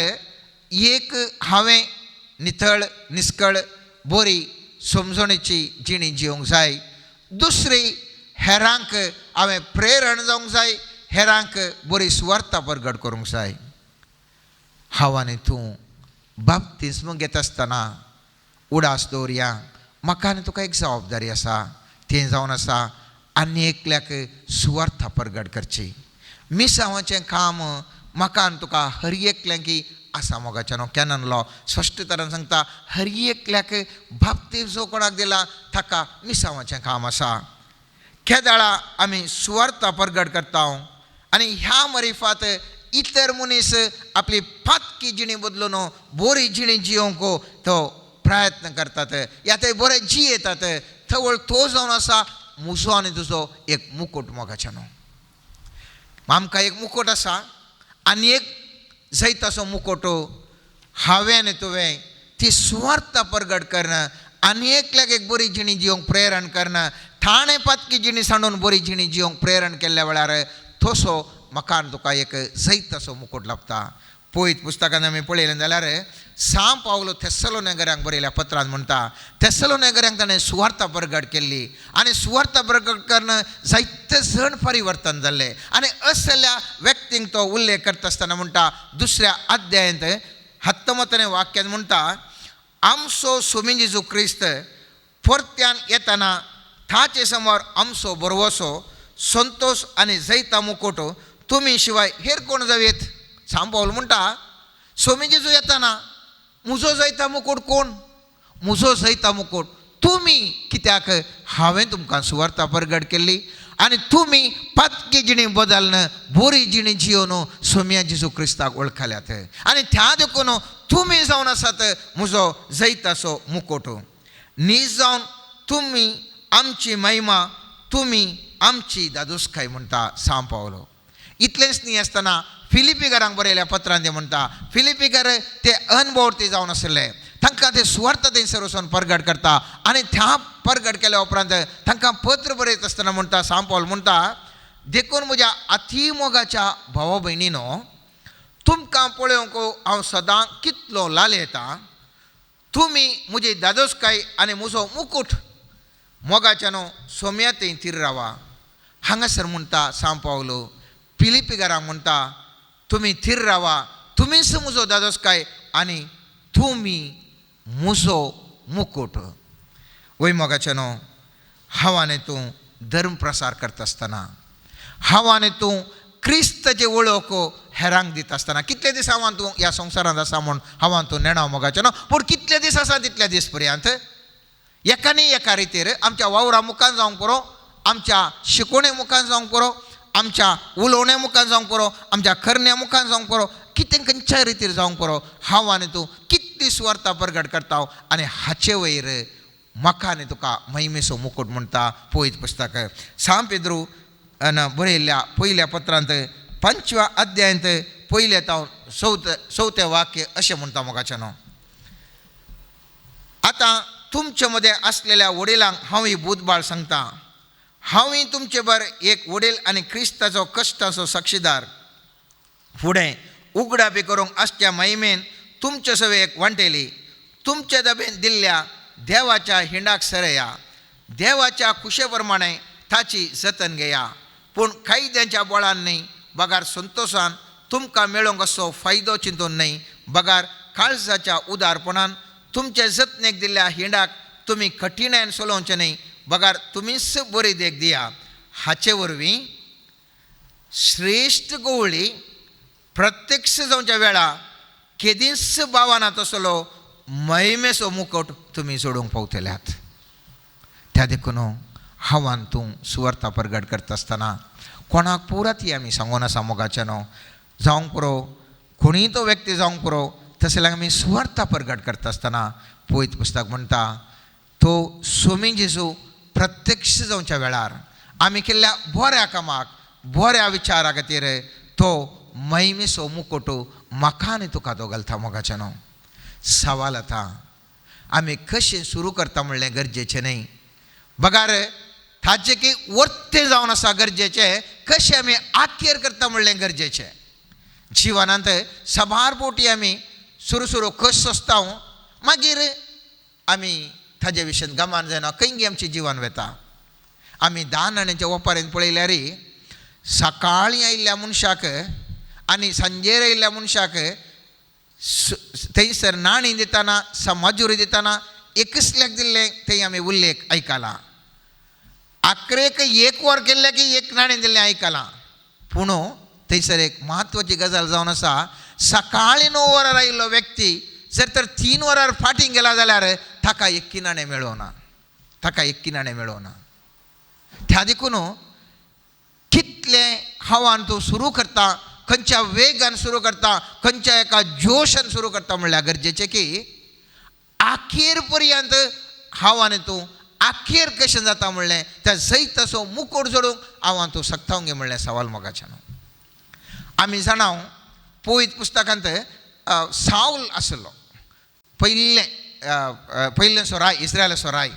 एक हांवें नितळ निस्कळ बरी समजणेची जिणी जिवंक जाय, दुसरी हेरांक हांवें प्रेरण जावंक जाय, हेरांक बरी सुवार्था परगट करूंक जाय. हांव आनी तूं बाप्तिस्म घेता आसतना उडास दवरया म्हाका आनी तुका एक जबाबदारी आसा, तें जावन आसा आनी एकल्याक सुवार्था परगट करची. मिसांवाचें काम म्हाका आनी तुका हर एकल्यांकी आसा मोगाच्या न्हू. कॅनन लॉ स्पश्ट तरान सांगता हर एकल्याक बाप्तिजो कोणाक दिला ताका मिसांवाचें काम आसा. केदाळा आमी सुवार्था परगट करता आनी ह्या मरिफात इतर मनीस आपली पातकी जिणी बदलून बरी जिणी जियोंक तो प्रयत्न करतात या ते बरे जियेतात. थवळ तो जावन आसा म्हजो आनी तुजो एक मुकोट मोगाच्या न्हू. आमकां एक मुकोट आसा आनी एक जैताचो मुकोट हांवें आनी तुवें ती सुवार्था परगट करणं आनी एकल्याक एक बरी जिणी जिवंक प्रेरण करणं, ठाणे पातकी जिणी सांडून बरी जिणी जिवंक प्रेरण केल्ल्या वेळार तसो म्हाका आनी तुका एक जैताचो मुकोट लाभता. पयत पुस्तकान आमी पळयलें जाल्यार सांव पावलो थेस्सलोनिकरांक बरयल्या पत्रान म्हणटा, थेस्सलोनिकरांक ताणें सुवार्था परगट केल्ली आनी सुवार्था परगट करून जायते जण परिवर्तन जाल्ले. आनी असल्या व्यक्तींक तो उल्लेख करता आसतना म्हणटा दुसऱ्या अध्यायांत 19 वाक्यान म्हणटा, आमचो सोमी जेजू क्रिस्त परत्यान येताना ताचे समोर आमचो बरवसो संतोष आनी जैता मुकोट तुमी शिवाय हेर कोण जावयेत. सांत पावल म्हणटा सोमी जेजू येताना म्हजो जैता मुकोट कोण, म्हजो जैता मुकोट तुमी, कित्याक हांवें तुमकां सुवार्ता परगट केल्ली आनी तुमी पातकी जिणी बदलन बोरी जिणी जियोन सोम्या जेजू क्रिस्ताक वळखल्यात आनी त्या देखून तुमी जावन आसात म्हजो जैताचो मुकोट. नीज जावन तुमी आमची महिमा, तुमी आमची दादोसकाय म्हणटा सांत पावलो. इतलेंच न्ही आसतना फिलिपीकारांक बरयल्या पत्रान ते म्हणटा, फिलिपीकार ते अनभोवती जावन आशिल्ले, तांकां ते सुवार्थ थंयसर वचून परगट करता आनी त्या परगट केल्या उपरांत तांकां पत्र बरयत आसतना म्हणटा सांत पावल म्हणटा, देखून म्हज्या अतिमोगाच्या भावा भयणीनो तुमकां पळोवंक हांव सदां कितलो लाल येता, तुमी म्हजी दादोसकाय आनी म्हजो मुकूट मोगाच्यानो सोम्या थंय थीर रावा. हांगासर म्हणटा सांत पावलो फिलिपीकारांक म्हणटा तुमी थीर रावा, तुमीच म्हजो दादोसकाय आनी तुमी म्हजो मुकूट. वय मोगाच्यानो, हांव आनी तूं धर्म प्रसार करता आसतना, हांव आनी तूं क्रिस्ताचे वळख हेरांक दिता आसतना, कितले दीस हांव तूं ह्या संवसारांत आसा म्हूण हांव तूं नेणा मोगाच्यानो, पूण कितले दीस आसा तितले दीस पर्यंत एका न्ही एका रितीर आमच्या वावरा मुखान जावंक पुरो, आमच्या शिकोवणे मुखान जावंक पुरो, आमच्या उलोवण्या मुखान जावंक पुरो, आमच्या करण्या मुखान जावंक पुरो, कितें खंयच्या रितीर जावंक पुरो, हांव आनी तूं कितली सुवार्ता परगट करता आनी हाचे वयर म्हाका आनी तुका महिमेचो मुकूट म्हणटा पवित्र पुस्तक. सांत पेद्रू बरयल्ल्या पयल्या पत्रांत 5व्या अध्यायांत पयल्या तावन चवथें वाक्य अशें म्हणटा मोगाच्यानो, आतां तुमचे मदें आसलेल्या वडिलांक हांव ही बुधबाळ सांगता, हांवूय तुमचे बर एक वडील आनी क्रिस्ताचो कश्टाचो साक्षीदार, फुडें उगडापी करूंक आसच्या महिमेन तुमचे सवे एक वांटेली, तुमचे दबेन दिल्ल्या देवाच्या हिंडाक सरया, देवाच्या कुशे प्रमाणे ताची जतन घेया, पूण कायद्यांच्या बळान न्हय बगार संतोशान तुमकां मेळोंक असो फायदो चिंतून न्हय बगार काळजाच्या उदारपणान तुमचे जतनेक दिल्ल्या हिंडाक तुमी कठिणायेन चलोवचें न्हय बगार तुमीच बरी देख दिया. हाचे वरवीं श्रेश्ठ गवळी प्रत्यक्ष जावच्या वेळा केदींच बावाना तसलो महिमेचो मुकट तुमी जोडूंक पावतल्यात. त्या देखून हांवान तूं सुवार्ता परगट करता आसतना कोणाक पुरा ती आमी सांगून आसा मोगाच्या न्हू जावंक पुरो, कोणीय तो व्यक्ती जावंक पुरो, तशें जाल्यार आमी सुवार्ता परगट करता आसतना पवित्र पुस्तक म्हणटा तो सोमी जेजू प्रत्यक्ष जावच्या वेळार आमी केल्ल्या बऱ्या कामाक बऱ्या विचारा खातीर तो महिमेचो मुकोट म्हाका आनी तुका तो घालता मोगाच्या न्हू. सवाल आतां आमी कशें सुरू करता म्हणलें गरजेचें न्हय, बगार ताचें की वर्तें जावन आसा गरजेचें, कशें आमी आखेर करता म्हणलें गरजेचें. जिवनांत साबार बोटी आमी सुरू सुरू कश सोंसता, मागीर आमी ताजे विशयन गमान जायना, खंय आमचें जिवन वता. आमी 10 नाण्याच्या ओपारीन पळयल्यार सकाळीं आयिल्ल्या मनशाक आनी सांजेर आयिल्ल्या मनशाक थंयसर नाणी दितना समाजुरी दितना एकसल्याक दिल्लें थंय आमी उल्लेख आयकला. आखरेक एक वर केल्लें की एक नाणें दिल्लें आयकलां, पूण थंयसर एक म्हत्वाची गजाल जावन आसा, सकाळीं 9 वरार आयिल्लो व्यक्ती जर तर 3 वरार फाटीं गेला जाल्यार ताका एक्की नाणें मेळोना, ताका एक्की नाणें मेळोना. त्या देखून कितलें हांवान तूं सुरू करता, खंयच्या वेगान सुरू करता, खंयच्या एका जोशान सुरू करता म्हणल्यार गरजेचें की आखेर पर्यंत हांव आनी तूं आखेर कशें जाता म्हणलें त्या जैताचो मुकोट जोडूंक हांव आनी तूं शकता गे म्हणलें सवाल मोगाच्यान. आमी जाणा पवित्र पुस्तकांत सावल आसलो पयलें पयलें सोराय इस्रायला सोराय,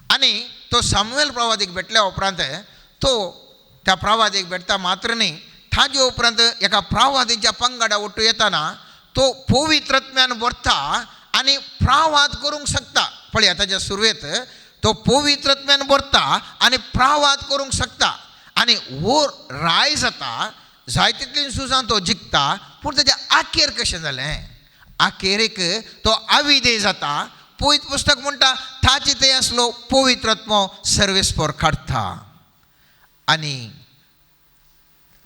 आनी तो सामुएल प्रवादीक भेटल्या उपरांत तो त्या प्रवादीक भेटता मात्र न्ही, ताजे उपरांत एका प्रवादीच्या पंगडा ओट्टू येताना तो पवित्रत्म्यान भरता आनी प्रवाद करूंक शकता. पळया ताच्या सुरवेत तो पवित्रत्म्यान भरता आनी प्रवाद करूंक शकता आनी वो राय जाता, जाय तितली सुजान तो जिखता. पूण ताच्या आखेर कशें जालें, अखेरेक तो अविधेय जाता. पवित्र पुस्तक म्हणटा ताचे थंय आसलो पवित्र आत्मो सर्वेस्पर काडटा आनी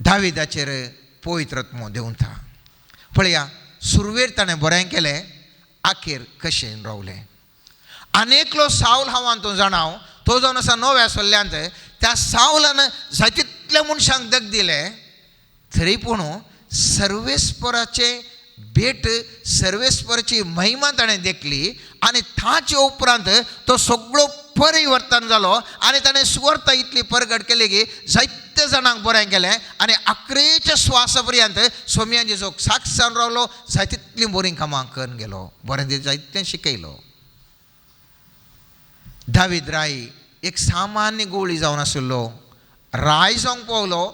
दाविदाचेर पवित्र आत्मो देंवता. पळया सुरवेर ताणें बरें केलें, आखेर कशें रावलें. आनी एकलो सावल हांव तूं जाणाव, तो जावन आसा नव्या सल्ल्यांत. त्या सावलान जाय तितल्या मनशांक दग दिलें, तरी पूण सर्वेस्पराचें भेट, सर्वेस्पराची महिमा ताणें देखली आनी ताचे उपरांत तो सगळो परिवर्तन जालो आनी ताणें सुवार्ता इतली परगट केली की जायते जाणांक बरें केलें आनी अकरेच्या श्वासा पर्यंत सोमयान जेजो साक्ष जावन रावलो, जाय तितलीं बरीं कामां करून गेलो, बरें जायतें शिकयलो. दावीद राय एक सामान्य गोळी जावन आशिल्लो, राय जावंक पावलो,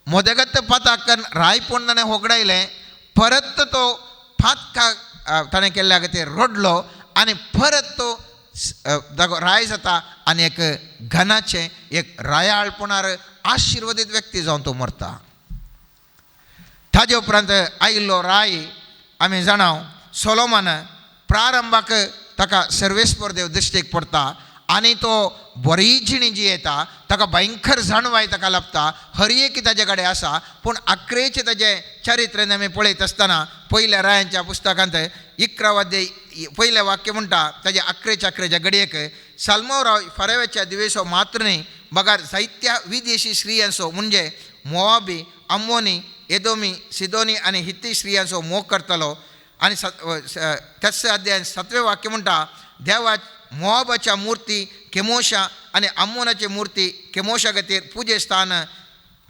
मदगत पाताक रायपण ताणें होगडायलें, परत तो पातकाक ताणें केल्ल्या खातीर रडलो आनी परत तो राय जाता आनी एक घनाचें एक रायाळपणार आशिर्वादीत व्यक्ती जावन तो मरता. ताजे उपरांत आयिल्लो राय आमी जाणाव सोलोमन प्रारंभाक ताका सर्वेस्पर देव दृश्टीक पडटा आनी तो बरी जिणी जी येता ताका भयंकर जाणवाय ताका लाभता, हर एक ताजे कडेन आसा. पूण अकरेचें ताजें चरित्र आमी पळयत आसतना पयल्या रायांच्या पुस्तकांत 11 अध्याय पयलें वाक्य म्हणटा ताजे अकरेच्या अकरेच्या घडयेक साल्मोराव फाराव्याच्या दिवेसो मात्र न्ही बगार जायत्या विदेशी स्त्रियांचो म्हणजे मोआबी, अम्मोनी, एदोमी, सिदोनी आनी हित्ती स्त्रियांचो मोग करतालो. आनी त्याच अध्याय 7वें वाक्य म्हणटा देवा मोआबाच्या मूर्ती केमोशा आनी अम्मोनाची मूर्ती केमोशा खातीर पुजेस्थान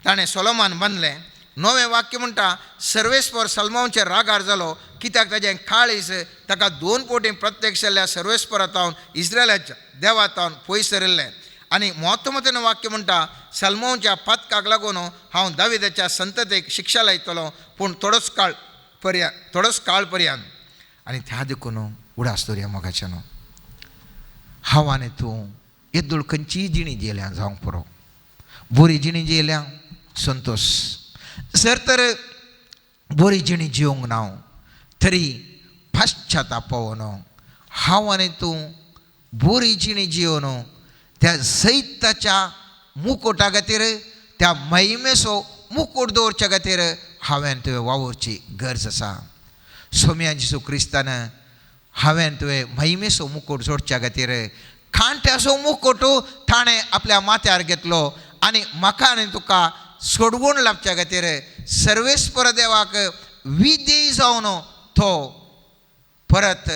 ताणें सोलोमान बांदलें. 9वें वाक्य म्हणटा सर्वेस्पर सलमांचेर रागार जालो कित्याक ताजें काळीज ताका 2 पोटी प्रत्यक्ष जाल्ल्या सर्वेस्परातावन इस्रायलाच्या देवातावन पयस सरिल्लें. आनी म्हत्वाचें वाक्य म्हणटा सलमांच्या पातकाक लागून हांव दाविदाच्या संततेक शिक्षा लायतलो पूण थोडोच काळ पर्यंत. आनी त्या देखून उडास दवरया मोगाच्यान हांव आनी तूं येदोळ खंयचीय जिणी जियेल्या जावंक पुरो, बरी जिणी जियेल्या संतोश. जर तर बरी जिणी जिवंक ना तरी पश्चाताप हांव आनी तूं बरी जिणी जियोन त्या जैताच्या मुकोटा खातीर, त्या महिमेचो मुकोट दवरच्या खातीर हांवें तुवें वावुरची गरज आसा. सोम्या जेजू क्रिस्तान हांवें तुवें महिमेचो मुकोट जोडच्या खातीर कांट्याचो मुकोट ताणें आपल्या माथ्यार घेतलो आनी म्हाका आनी तुका सोडवण लाबच्या खातीर सर्वेस्पर देवाक विधेय जावन तो परत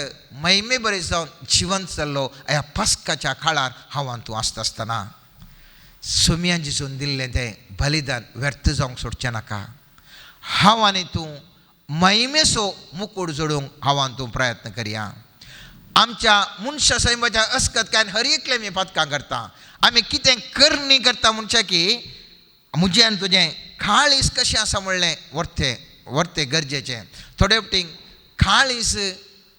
महिमे बरे जावन जिवंत जाल्लो. ह्या पास्काच्या काळार हांव तूं आसता आसतना सोम्यान जेजून दिल्लें तें बलिदान व्यर्थ जावंक सोडचें नाका. हांव आनी तूं महिमेचो मुकूट जोडूंक हांव तूं प्रयत्न करया. आमच्या मनशा सैमाच्या अस्कत कांय हर एकले आमी पातकां करता, आमी कितें करणी करता म्हणचे की म्हजें आनी तुजें काळीज कशें आसा म्हणलें वर्ते वर्ते गरजेचें. थोडे फावटी काळीज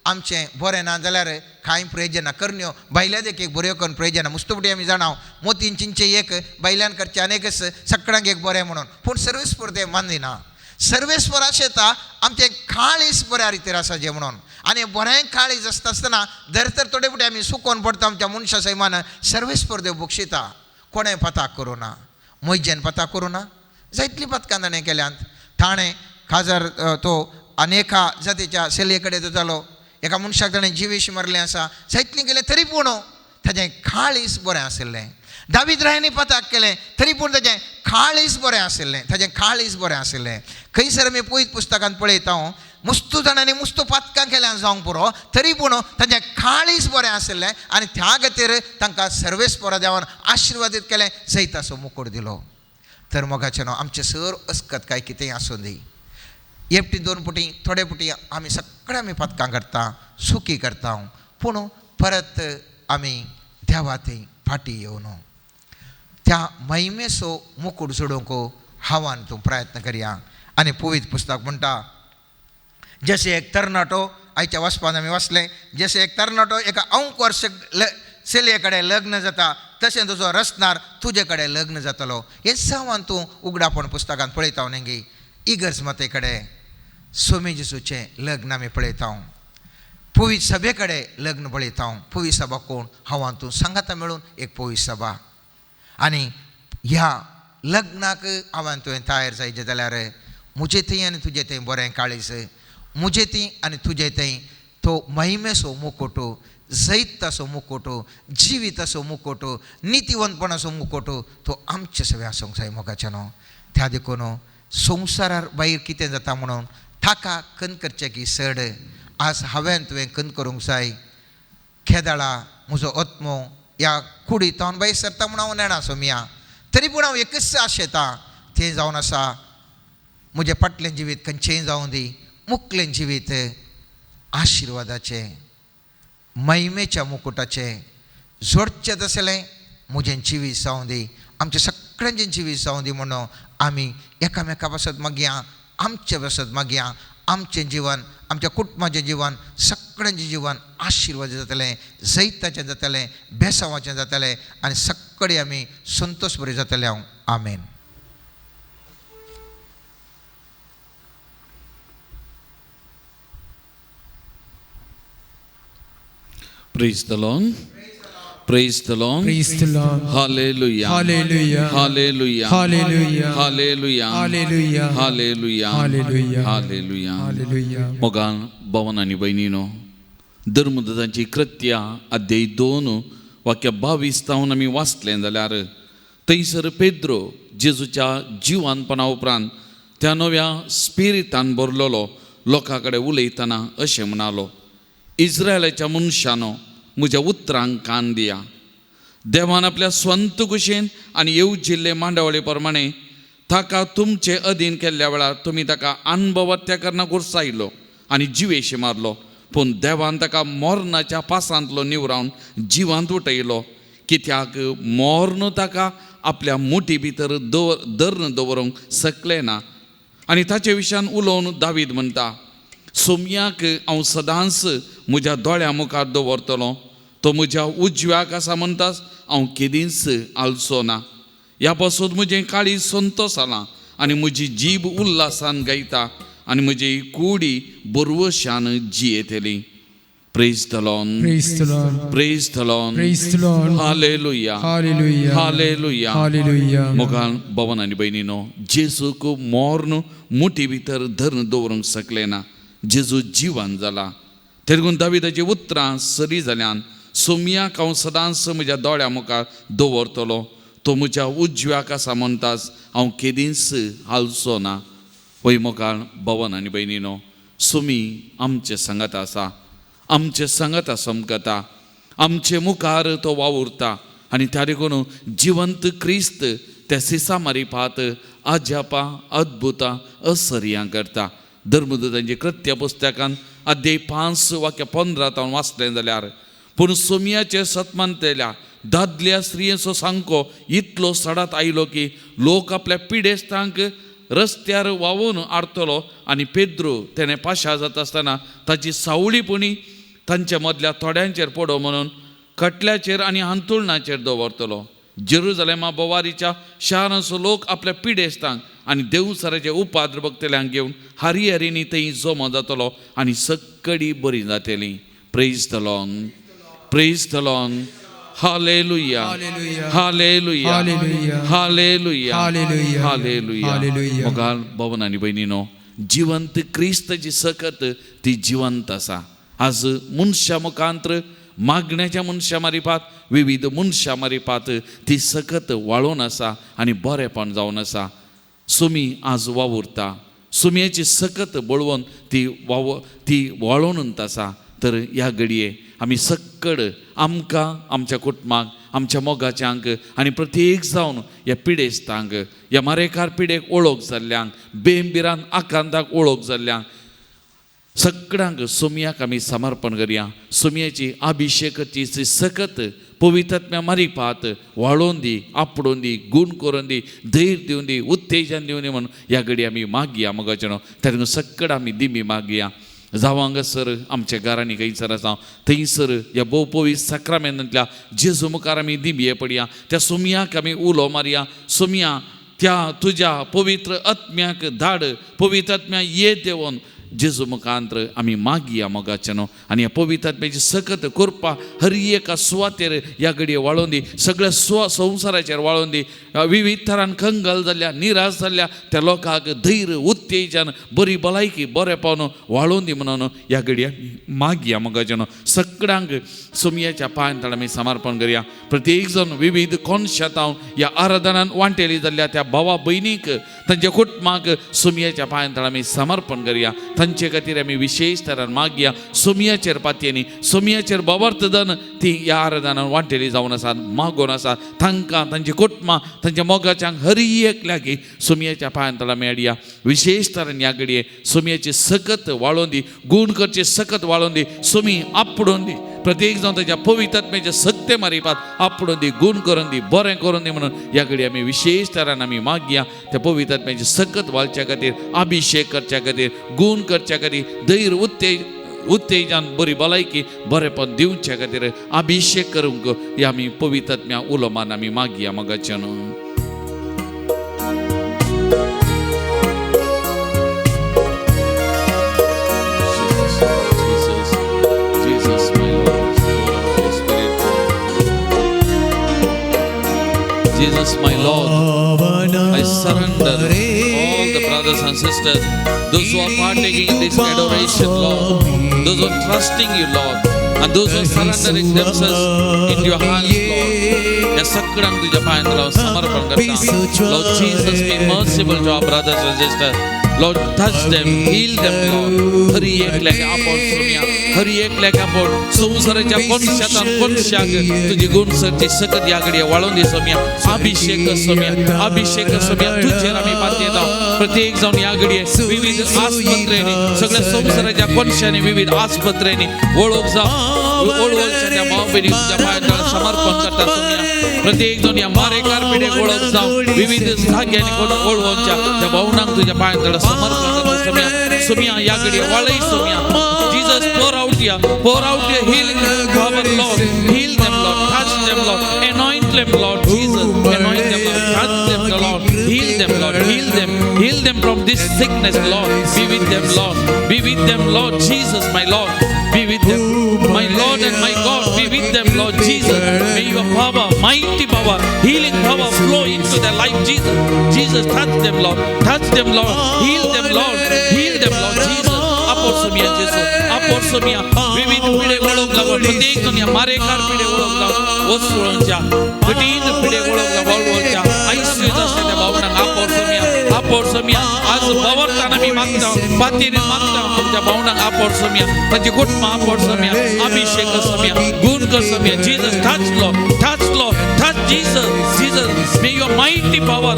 आमचें बरें ना जाल्यार कांय प्रयोजन ना, करण्यो बायल्या देखीक बऱ्यो करून प्रयोजन ना. मुस्तुपटी आमी जाणाव मोतीन चिंचे एक बायल्यान करचें आनी सगळ्यांक एक बरें म्हणून, पूण सर्वेस्पर तें मानिना. सर्वेस्पर आशेता आमचें काळीज बऱ्या रितीर आसा जें म्हणून, आनी बरें काळीज आसता आसतना दर तर थोडे फावटी आमी सुकोवन पडटा आमच्या मनशा सैमान. सर्वेस्पर देव बक्षिता, कोणें पताक करूं ना, मैजेन पताक करूं ना, जायतलीं पतकां ताणें केल्यांत. थाणें खाजर तो अनेका जातीच्या सेलये कडेन तो जालो, एका मनशाक ताणें जिवीश मारलें आसा, जायतलीं केलें तरी पूण ताजें काळीज बरें आशिल्लें. दावीद रायांनी पताक केलें तरी पूण ताजें काळीज बरें आशिल्लें, ताजें काळीज बरें आशिल्लें. खंयसर आमी पयत पुस्तकांत पळयता मुस्तू जाणांनी मुस्तू पातकां केल्यां जावंक पुरो तरी पूण ताजें काळीज बरें आशिल्लें आनी त्या खातीर तांकां सर्वेस्पर देवान आशिर्वादीत केलें, जैताचो मुकूट दिलो. तर मोगाचें न्हू आमचें सर अस्कत काय कितेंय आसूं दी, एकटी दोन पुटी थोडे पुटी आमी सगळे आमी पातकां करता, सुखी करता, पूण परत आमी देवा थंय फाटीं येवन त्या महिमेचो मुकूट जोडूंक हांव आनी तूं प्रयत्न करया. आनी पवित्र पुस्तक म्हणटा जशें एक तरणाटो, आयच्या वाचपान आमी वाचलें, जशें एक तरणाटो एका अंक वर्स चलये कडेन लग्न जाता तशें तुजो रचणार तुजे कडेन लग्न जातलो. हें सावन तूं उगडापण पुस्तकांत पळयता न्ही गी इगर्ज माते कडेन सोमी जेजूचें लग्न आमी पळयता, पवित्र सभे कडेन लग्न पळयता। पवित्र सभा कोण? हांव आनी तूं सांगाता मेळून एक पवित्र सभा। आनी ह्या लग्नाक हांवें तुवें तयार जायचें जाल्यार म्हजे थंय आनी तुजे थंय बरें काळीज, म्हजे थंय आनी तुजे थंय तो महिमेचो मुकोटो, जैताचो मुकोटो, जिविताचो मुकोटो, नितिवंतपणाचो मुकोटो तो आमचे सगळें आसूंक जाय मोगाचें न्हू। त्या देखून संवसारार भायर कितें जाता म्हणून ताका खंत करचें की चड आज हांवें तुवें खंत करूंक जाय। खेदाळा म्हजो आत्मो ह्या कुडींत हांव भायर सरता म्हूण हांव नेणा सोमया, तरी पूण हांव एकच आशेतां तें जावन आसा म्हजें फाटलें जिवीत खंयचेंय जावं दी, मुखलें जिवीत आशिर्वादाचें, महिमेच्या मुकुटाचें जोडचें तसलें म्हजें जिवीत जावं दी, आमचें सगळ्यांचें जिवीत जावं दी म्हणून आमी एकामेका पासत मागया, आमचे पासत मागया। आमचें जिवन, आमच्या कुटुंबाचें जिवन, सगळ्यांचें जिवन आशिर्वाद जातलें, जैताचें जातलें, बेसांवाचें जातलें आनी सगळे आमी संतोश बरें जातले। हांव आमेन। Praise the Lord. Praise the Lord. Praise the Lord. Hallelujah. Hallelujah. Hallelujah. Hallelujah. Hallelujah. Hallelujah. Hallelujah. Hallelujah. Hallelujah. Hallelujah. मोगान भवन आनी भयणीनो, धर्मदूतांची कृत्या अध्याय 2 वाक्य 22 तावन आमी वाचलें जाल्यार थंयसर पेद्रो जेजूच्या जिवानपणा उपरांत त्या नव्या स्पिरितान भरलेलो लोकां कडेन उलयतना अशें म्हणालो, इस्रायलाच्या मनशानो म्हज्या उतरांक कान दिया। देवान आपल्या स्वंत कुशेन आनी येवजिल्ले मांडावळे प्रमाणे ताका तुमचे अधीन केल्ल्या वेळार तुमी ताका अनभवत्या करना गुरसायलो आनी जिवेशी मारलो, पूण देवान ताका मरणाच्या पासांतलो निवरावन जिवांत उठयलो, कित्याक मर्ण ताका आपल्या मुठी भितर दर्न दवरूंक शकलें ना। आनी ताचे विशयान उलोवन दावीद म्हणटा, सोमयाक हांव सदांच म्हज्या दोळ्या मुखार दवरतलो, तो म्हज्या उजव्याक आसा म्हणटाच हांव केदींच आलचो ना। ह्या पासून म्हजें काळीज संतोश जालां आनी म्हजी जीब उल्हासान गायता आनी म्हजी कुडी बरवशान जियेतली। Praise the Lord. Praise the Lord. Praise the Lord. Praise the Lord. Hallelujah. Hallelujah. Hallelujah. Hallelujah. मोगान भवन आनी भयणीनो, जेजूक मर्ण मुठी भितर धरून दवरूंक शकलें ना, जेजू जिवन जाला। तेरगून दाविदाची उतरां सरी जाल्यान, सोमयाक हांव सदांच म्हज्या दोळ्या मुखार दवरतलो, तो म्हज्या उजव्याक आसा म्हणटाच हांव केदींच हालचो ना। वय मोगान भवन आनी भयणीनो, सोमी आमचे सांगात आसा, आमचे सांगाता समकता, आमचे मुखार तो वावुरता आनी त्या देखून जिवंत क्रिस्त त्या सिसा मारिपात अजापां अद्भुतां असर्यां करता। धर्मदूतांचे कृत्य पुस्तकान अध्याय 5 वाक्य 15 तावन वाचलें जाल्यार, पूण सोमयाचे सतमानतेल्या दादल्या स्त्रियेचो सांको इतलो सडात आयलो की लोक आपल्या पिडेस्तांक रस्त्यार व्हांवून आडतलो आनी पेद्रो तेणें पाशा जाता आसतना ताची सावळी पुणी तांच्या मदल्या थोड्यांचेर पडो म्हणून खटल्याचेर आनी हांतुळणाचेर दवरतलो। जेरुजलेमा बोवारीच्या शारांचो लोक आपल्या पिडेस्तांक आनी देवसराचे उपाद्र बघतल्यांक घेवन हारी हारींनी थंय जमो जातलो आनी सक्कडी बरी जातली। Praise the Lord. Praise the Lord. Hallelujah. Hallelujah. Hallelujah. Hallelujah. मोगाल भवन आनी भयणीनो, जिवंत क्रिस्ताची सकत ती जिवंत आसा। आज मनशा मुखांत्र मागण्याच्या मनशा मारिपात, विविध मनशा मारिपात ती सकत वाळोवन आसा आनी बरेपण जावन आसा। सुमी आज वावुरता, सुमयेची सकत बळोवन ती वाळोवन आसा। तर ह्या घडये आमी सक्कड आमकां, आमच्या कुटुंबाक, आमच्या मोगाच्यांक आनी प्रत्येक जावन ह्या पिडेस्तांक, ह्या मारेकार पिडेक ओळख जाल्ल्यांक, बेंबिरान आकांताक ओळख जाल्ल्यांक सगळ्यांक सोमयाक आमी समर्पण करया। सोमयाची अभिषेकाची सकत पवित्रात्म्या मारिपात वाळोवन दी, आपडोवन दी, गूण करून दी, धैर्य दिवन दी, उत्तेजन दिवन दी म्हणून ह्या घडये आमी मागया मोगाचें न्हू। तेन्ना सक्कड आमी दिमी मागया। जावं हांगासर आमच्या घरांनी खंयसर आसा थंयसर ह्या भोव पवित्र साक्रामेंतांतल्या जेजू मुखार आमी दिमये पडया, त्या सोमयाक आमी उलो मारया, सोमया त्या तुज्या पवित्र आत्म्याक धाड, पवित्र आत्म्या ये देवन जेजू मुखांत्र आमी मागया मोगाचें न्हू. आनी ह्या पवित्र आत्म्याची सकत कृपा हर एका सुवातेर ह्या घडये वाळोवन दी, सगळ्या संवसाराचेर वाळोवन दी. विविध थरान कंगाल जाल्ल्या, निराश जाल्ल्या त्या लोकांक धैर्य, उत्तेजन, बरी भलायकी, बरेपण वाळोवन दी म्हणून ह्या घडये मागया मोगाचें न्हू. सगळ्यांक सोमयाच्या पांयान आमी समर्पण करया. प्रत्येक जण विविध कोनशांत ह्या आराधनान वांटेली जाल्ल्या त्या भावा भयणीक, तांच्या कुटुंबाक सोमयाच्या पांयान आमी समर्पण करया. तांचे खातीर आमी विशेष तरान मागया. सोमयाचेर पातयेनी, सोमयाचेर बावर्तदन ती ह्या आराधनान वांटेली जावन आसा, मागून आसा. तांकां, तांची कुटुंबां, तांच्या मोगाच्यांक हर एक लागीं सोमयाच्या पांयान आमी हाडया. विशेष तरान ह्या घडये सोमयाची सकत वाळोवन दी, गूण करची सकत वाळोवन दी, सोमी आपडोवन दी. प्रत्येक जावन ताच्या पवित्र आत्म्याच्या सत्य मारिपात आपडोवन दी, गूण करून दी, बरें करून दी म्हणून ह्या घडये आमी विशेष तरान आमी मागया. त्या पवित्र आत्म्याची सकत वाळच्या खातीर, अभिशेक करच्या खातीर, गूण करच्या खातीर, धैर्य, उत्तेजन, बरी भलायकी, बरेपण दिवच्या खातीर अभिशेक करूंक ह्या आमी पवित्र आत्म्या उलो मान आमी मागया मोगाच्यान. Jesus, my Lord, I surrender all the brothers and sisters, those who are partaking in this adoration, Lord, those who are trusting you, Lord, and those who are surrendering themselves into your hands, Lord. या सगळ्यांक तुझ्या पांयांत समर्पण करता. Lord Jesus, be merciful to our brothers and sisters. Lord, touch them, heal them, Lord. हर एकल्याक आपण सोम्या, हर एकल्याक आपण संवसाराच्या कोनशांत कोनशाक तुजी गुणसरची सकत ह्या घडये वाळोवन दी सोम्या. अभिशेक सोम्या, अभिशेक सोम्या, तुजेर आमी पातयेता. प्रत्येक जावन ह्या घडये विविध आस्पत्रेंनी, सगळ्या संवसाराच्या कोनशांनी विविध आस्पत्रेंनी वळख जावं, वळवळच्या त्या भाव भयणीक तुज्या पांयां समर्पण करता सोम्या. प्रत्येक जण ह्या मारेकार पिढेक वळख जावं, विविध जाग्यांनी वळवळच्या त्या भावनांक तुज्या पांयां समर्पण करता सोम्या. सोम्या ह्या घडये वाळय Saumya. Jesus, pour out your healing power, Lord. Heal them, Lord. Touch them, Lord. Anoint them, Lord Jesus. Anoint them, Lord. Touch them, Lord. Heal them, Lord. Heal them. Heal them from this sickness, Lord. Be with them, Lord. Be with them, Lord Jesus, my Lord. Be with them, my Lord and my God. Be with them, Lord Jesus. May your power, mighty power, healing power flow into their life, Jesus. Jesus, touch them, Lord. Touch them, Lord. Heal them, Lord. Heal them, Lord Jesus. सोमिया जेजू आपोर सोमिया विविध पिढे वळोवंक लागून प्रत्येक जण ह्या मारेकार पिढे वळोवंक लागून वसुळोवच्या कठीण पिढे वळोवंक लागून वळवळच्या आयस्यूत आसता त्या भावनांक आपोर सोमिया, आपोर सोमिया. आज बावरताना आमी मागता, पातयेन मागता आमच्या भावनांक आपोर सोमिया, तांची कुटुंबां आपोर सोमिया, अभिशेक सोमिया, गूण कर सोमिया. Jesus, touch Lord, touch Lord, touch Jesus. Jesus, may your mighty power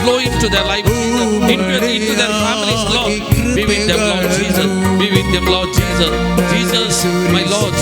flow into their life, Jesus, into their families, Lord. Be with them, Lord Jesus. Be with them, Lord Jesus. Jesus, my Lord,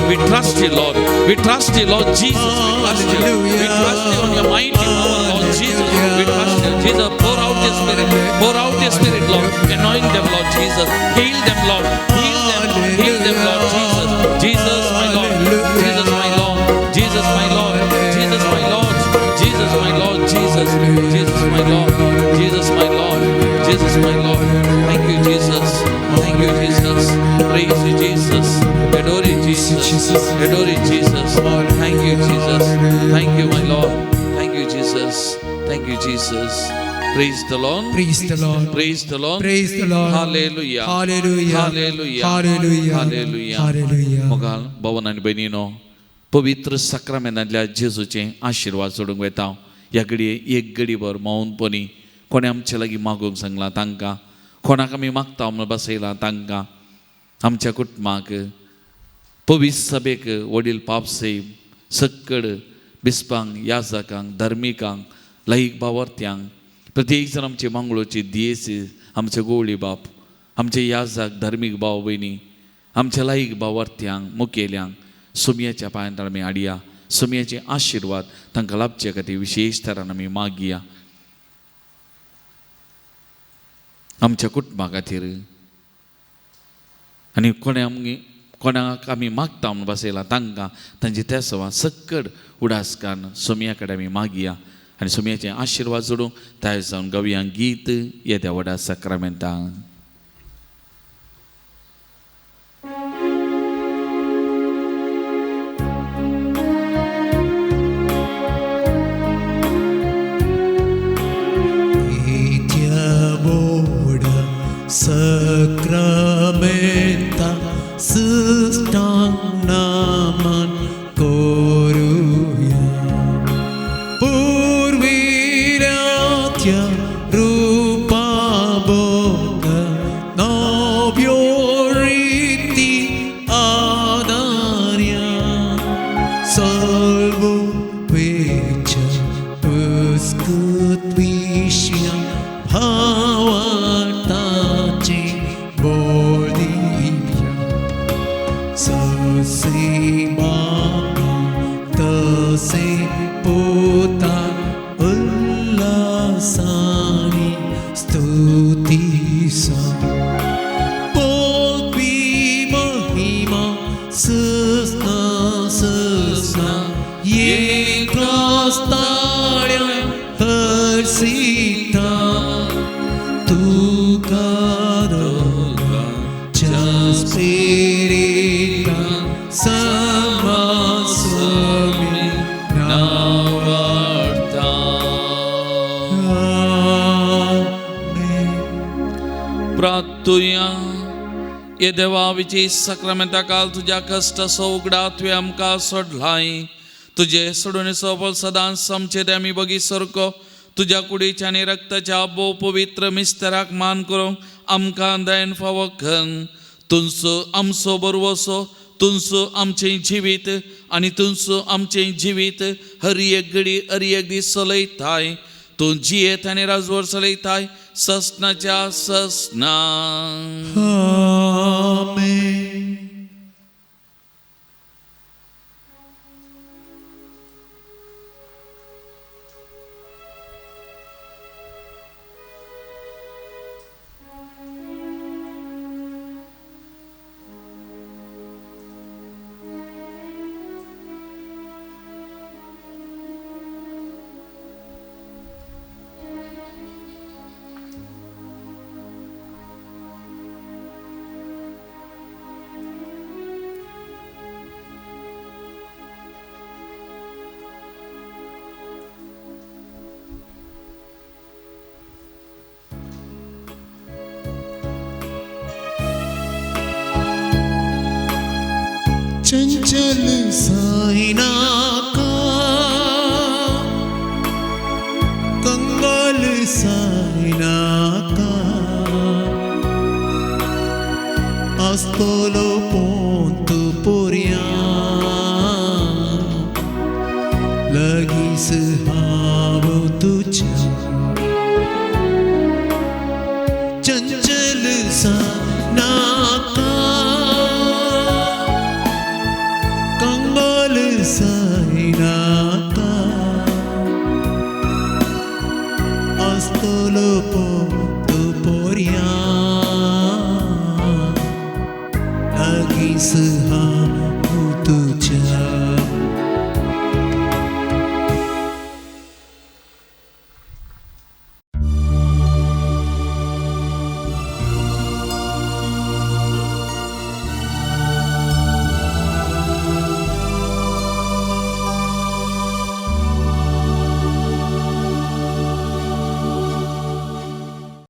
we trust you, Lord. We trust you, Lord Jesus. We trust you. We trust you on your mighty power, Lord Jesus. We trust you. Jesus, pour out your spirit. Pour out your spirit, Lord. Anoint them, Lord Jesus. Heal them, Lord. Heal them. Heal them, Lord Jesus. Jesus, my Lord. Jesus, my Lord. Jesus, my Lord. Jesus, my Lord. Jesus, my Lord. Jesus. Jesus, my Lord. Jesus, my Lord. Jesus, my Lord. Thank you, Jesus. Thank you, Jesus. Praise you, Jesus. Adore you, Jesus. Adore you, Jesus. Thank you, Jesus. Thank you, my Lord. Thank you, Jesus. Thank you, Jesus. Praise the Lord. Praise the Lord. Praise the Lord. Praise the Lord. Hallelujah. Hallelujah. Hallelujah. Hallelujah. Hallelujah. Hallelujah. मोगाल भवन आनी भयणीनो, पवित्र साक्रामेंतांतल्या जेजूचे आशिर्वाद सोडूंक वेता. ह्या घडये एक घडीभर मौनपणी कोणें आमचे लागीं मागूंक सांगलां तांकां, कोणाक आमी मागता म्हूण बसयलां तांकां, आमच्या कुटुंबाक, पवित्र सभेक, वडील पापसेब, सक्कड बिस्पांक, याजकांक, धार्मिकांक, लायक बावर्त्यांक, प्रत्येक जण आमचे मंगळूरची दियेसी, आमचे गोवळी बाप, आमचे याजक, धार्मीक भाव भयणी, आमच्या लायक बावर्त्यांक, मुखेल्यांक सोमयाच्या पांयांत आमी हाडया. सोमयाचे आशिर्वाद तांकां लाभचे खातीर विशेष तरान आमी मागया. आमच्या कुटुंबा खातीर आनी कोणें आमगे कोणाक आमी मागता म्हूण बसयलां तांकां तांची त्या सवा सक्कड उडास काडून सोमया कडेन आमी मागया आनी सोमयाचे आशिर्वाद जोडूंक तयार जावन गावया गीत येद्या व्हडा साक्रामेंताक. भावार्थाचे बोल दिवया ससे बापा तसे पुता उल्लासानी स्तुतीसा बोलपी महिमा ससना ससना ये क्रस्ताळ्या हर्षिता तुका दोगांच्या स्पिरिता समासमी नावार्ता आमेन. प्रार्थुया ये देवा विची सक्रामेंता काल तुज्या कश्टाचो उगडा तुवें आमकां सोडलाय तुजे सोडून सोबल सदांच आमचे ते आमी बगी सारको तुज्या कुडीच्या आनी रक्ताच्या भोव पवित्र मिस्तराक मान करूंक आमकां दयन फावो कर तुमचो आमचो बरवसो तुमचो आमचें जिवीत आनी तुमचो आमचें जिवीत हर एक घडी हर एक दीस चलयताय तूं जियेत आनी राजवर चलयताय ससनाच्या ससना. आमेन. चंचल साईना का कंगाल साईना का आस्तोलो पोंत पोरिया लगीस हाव तुझ्या चंचल सा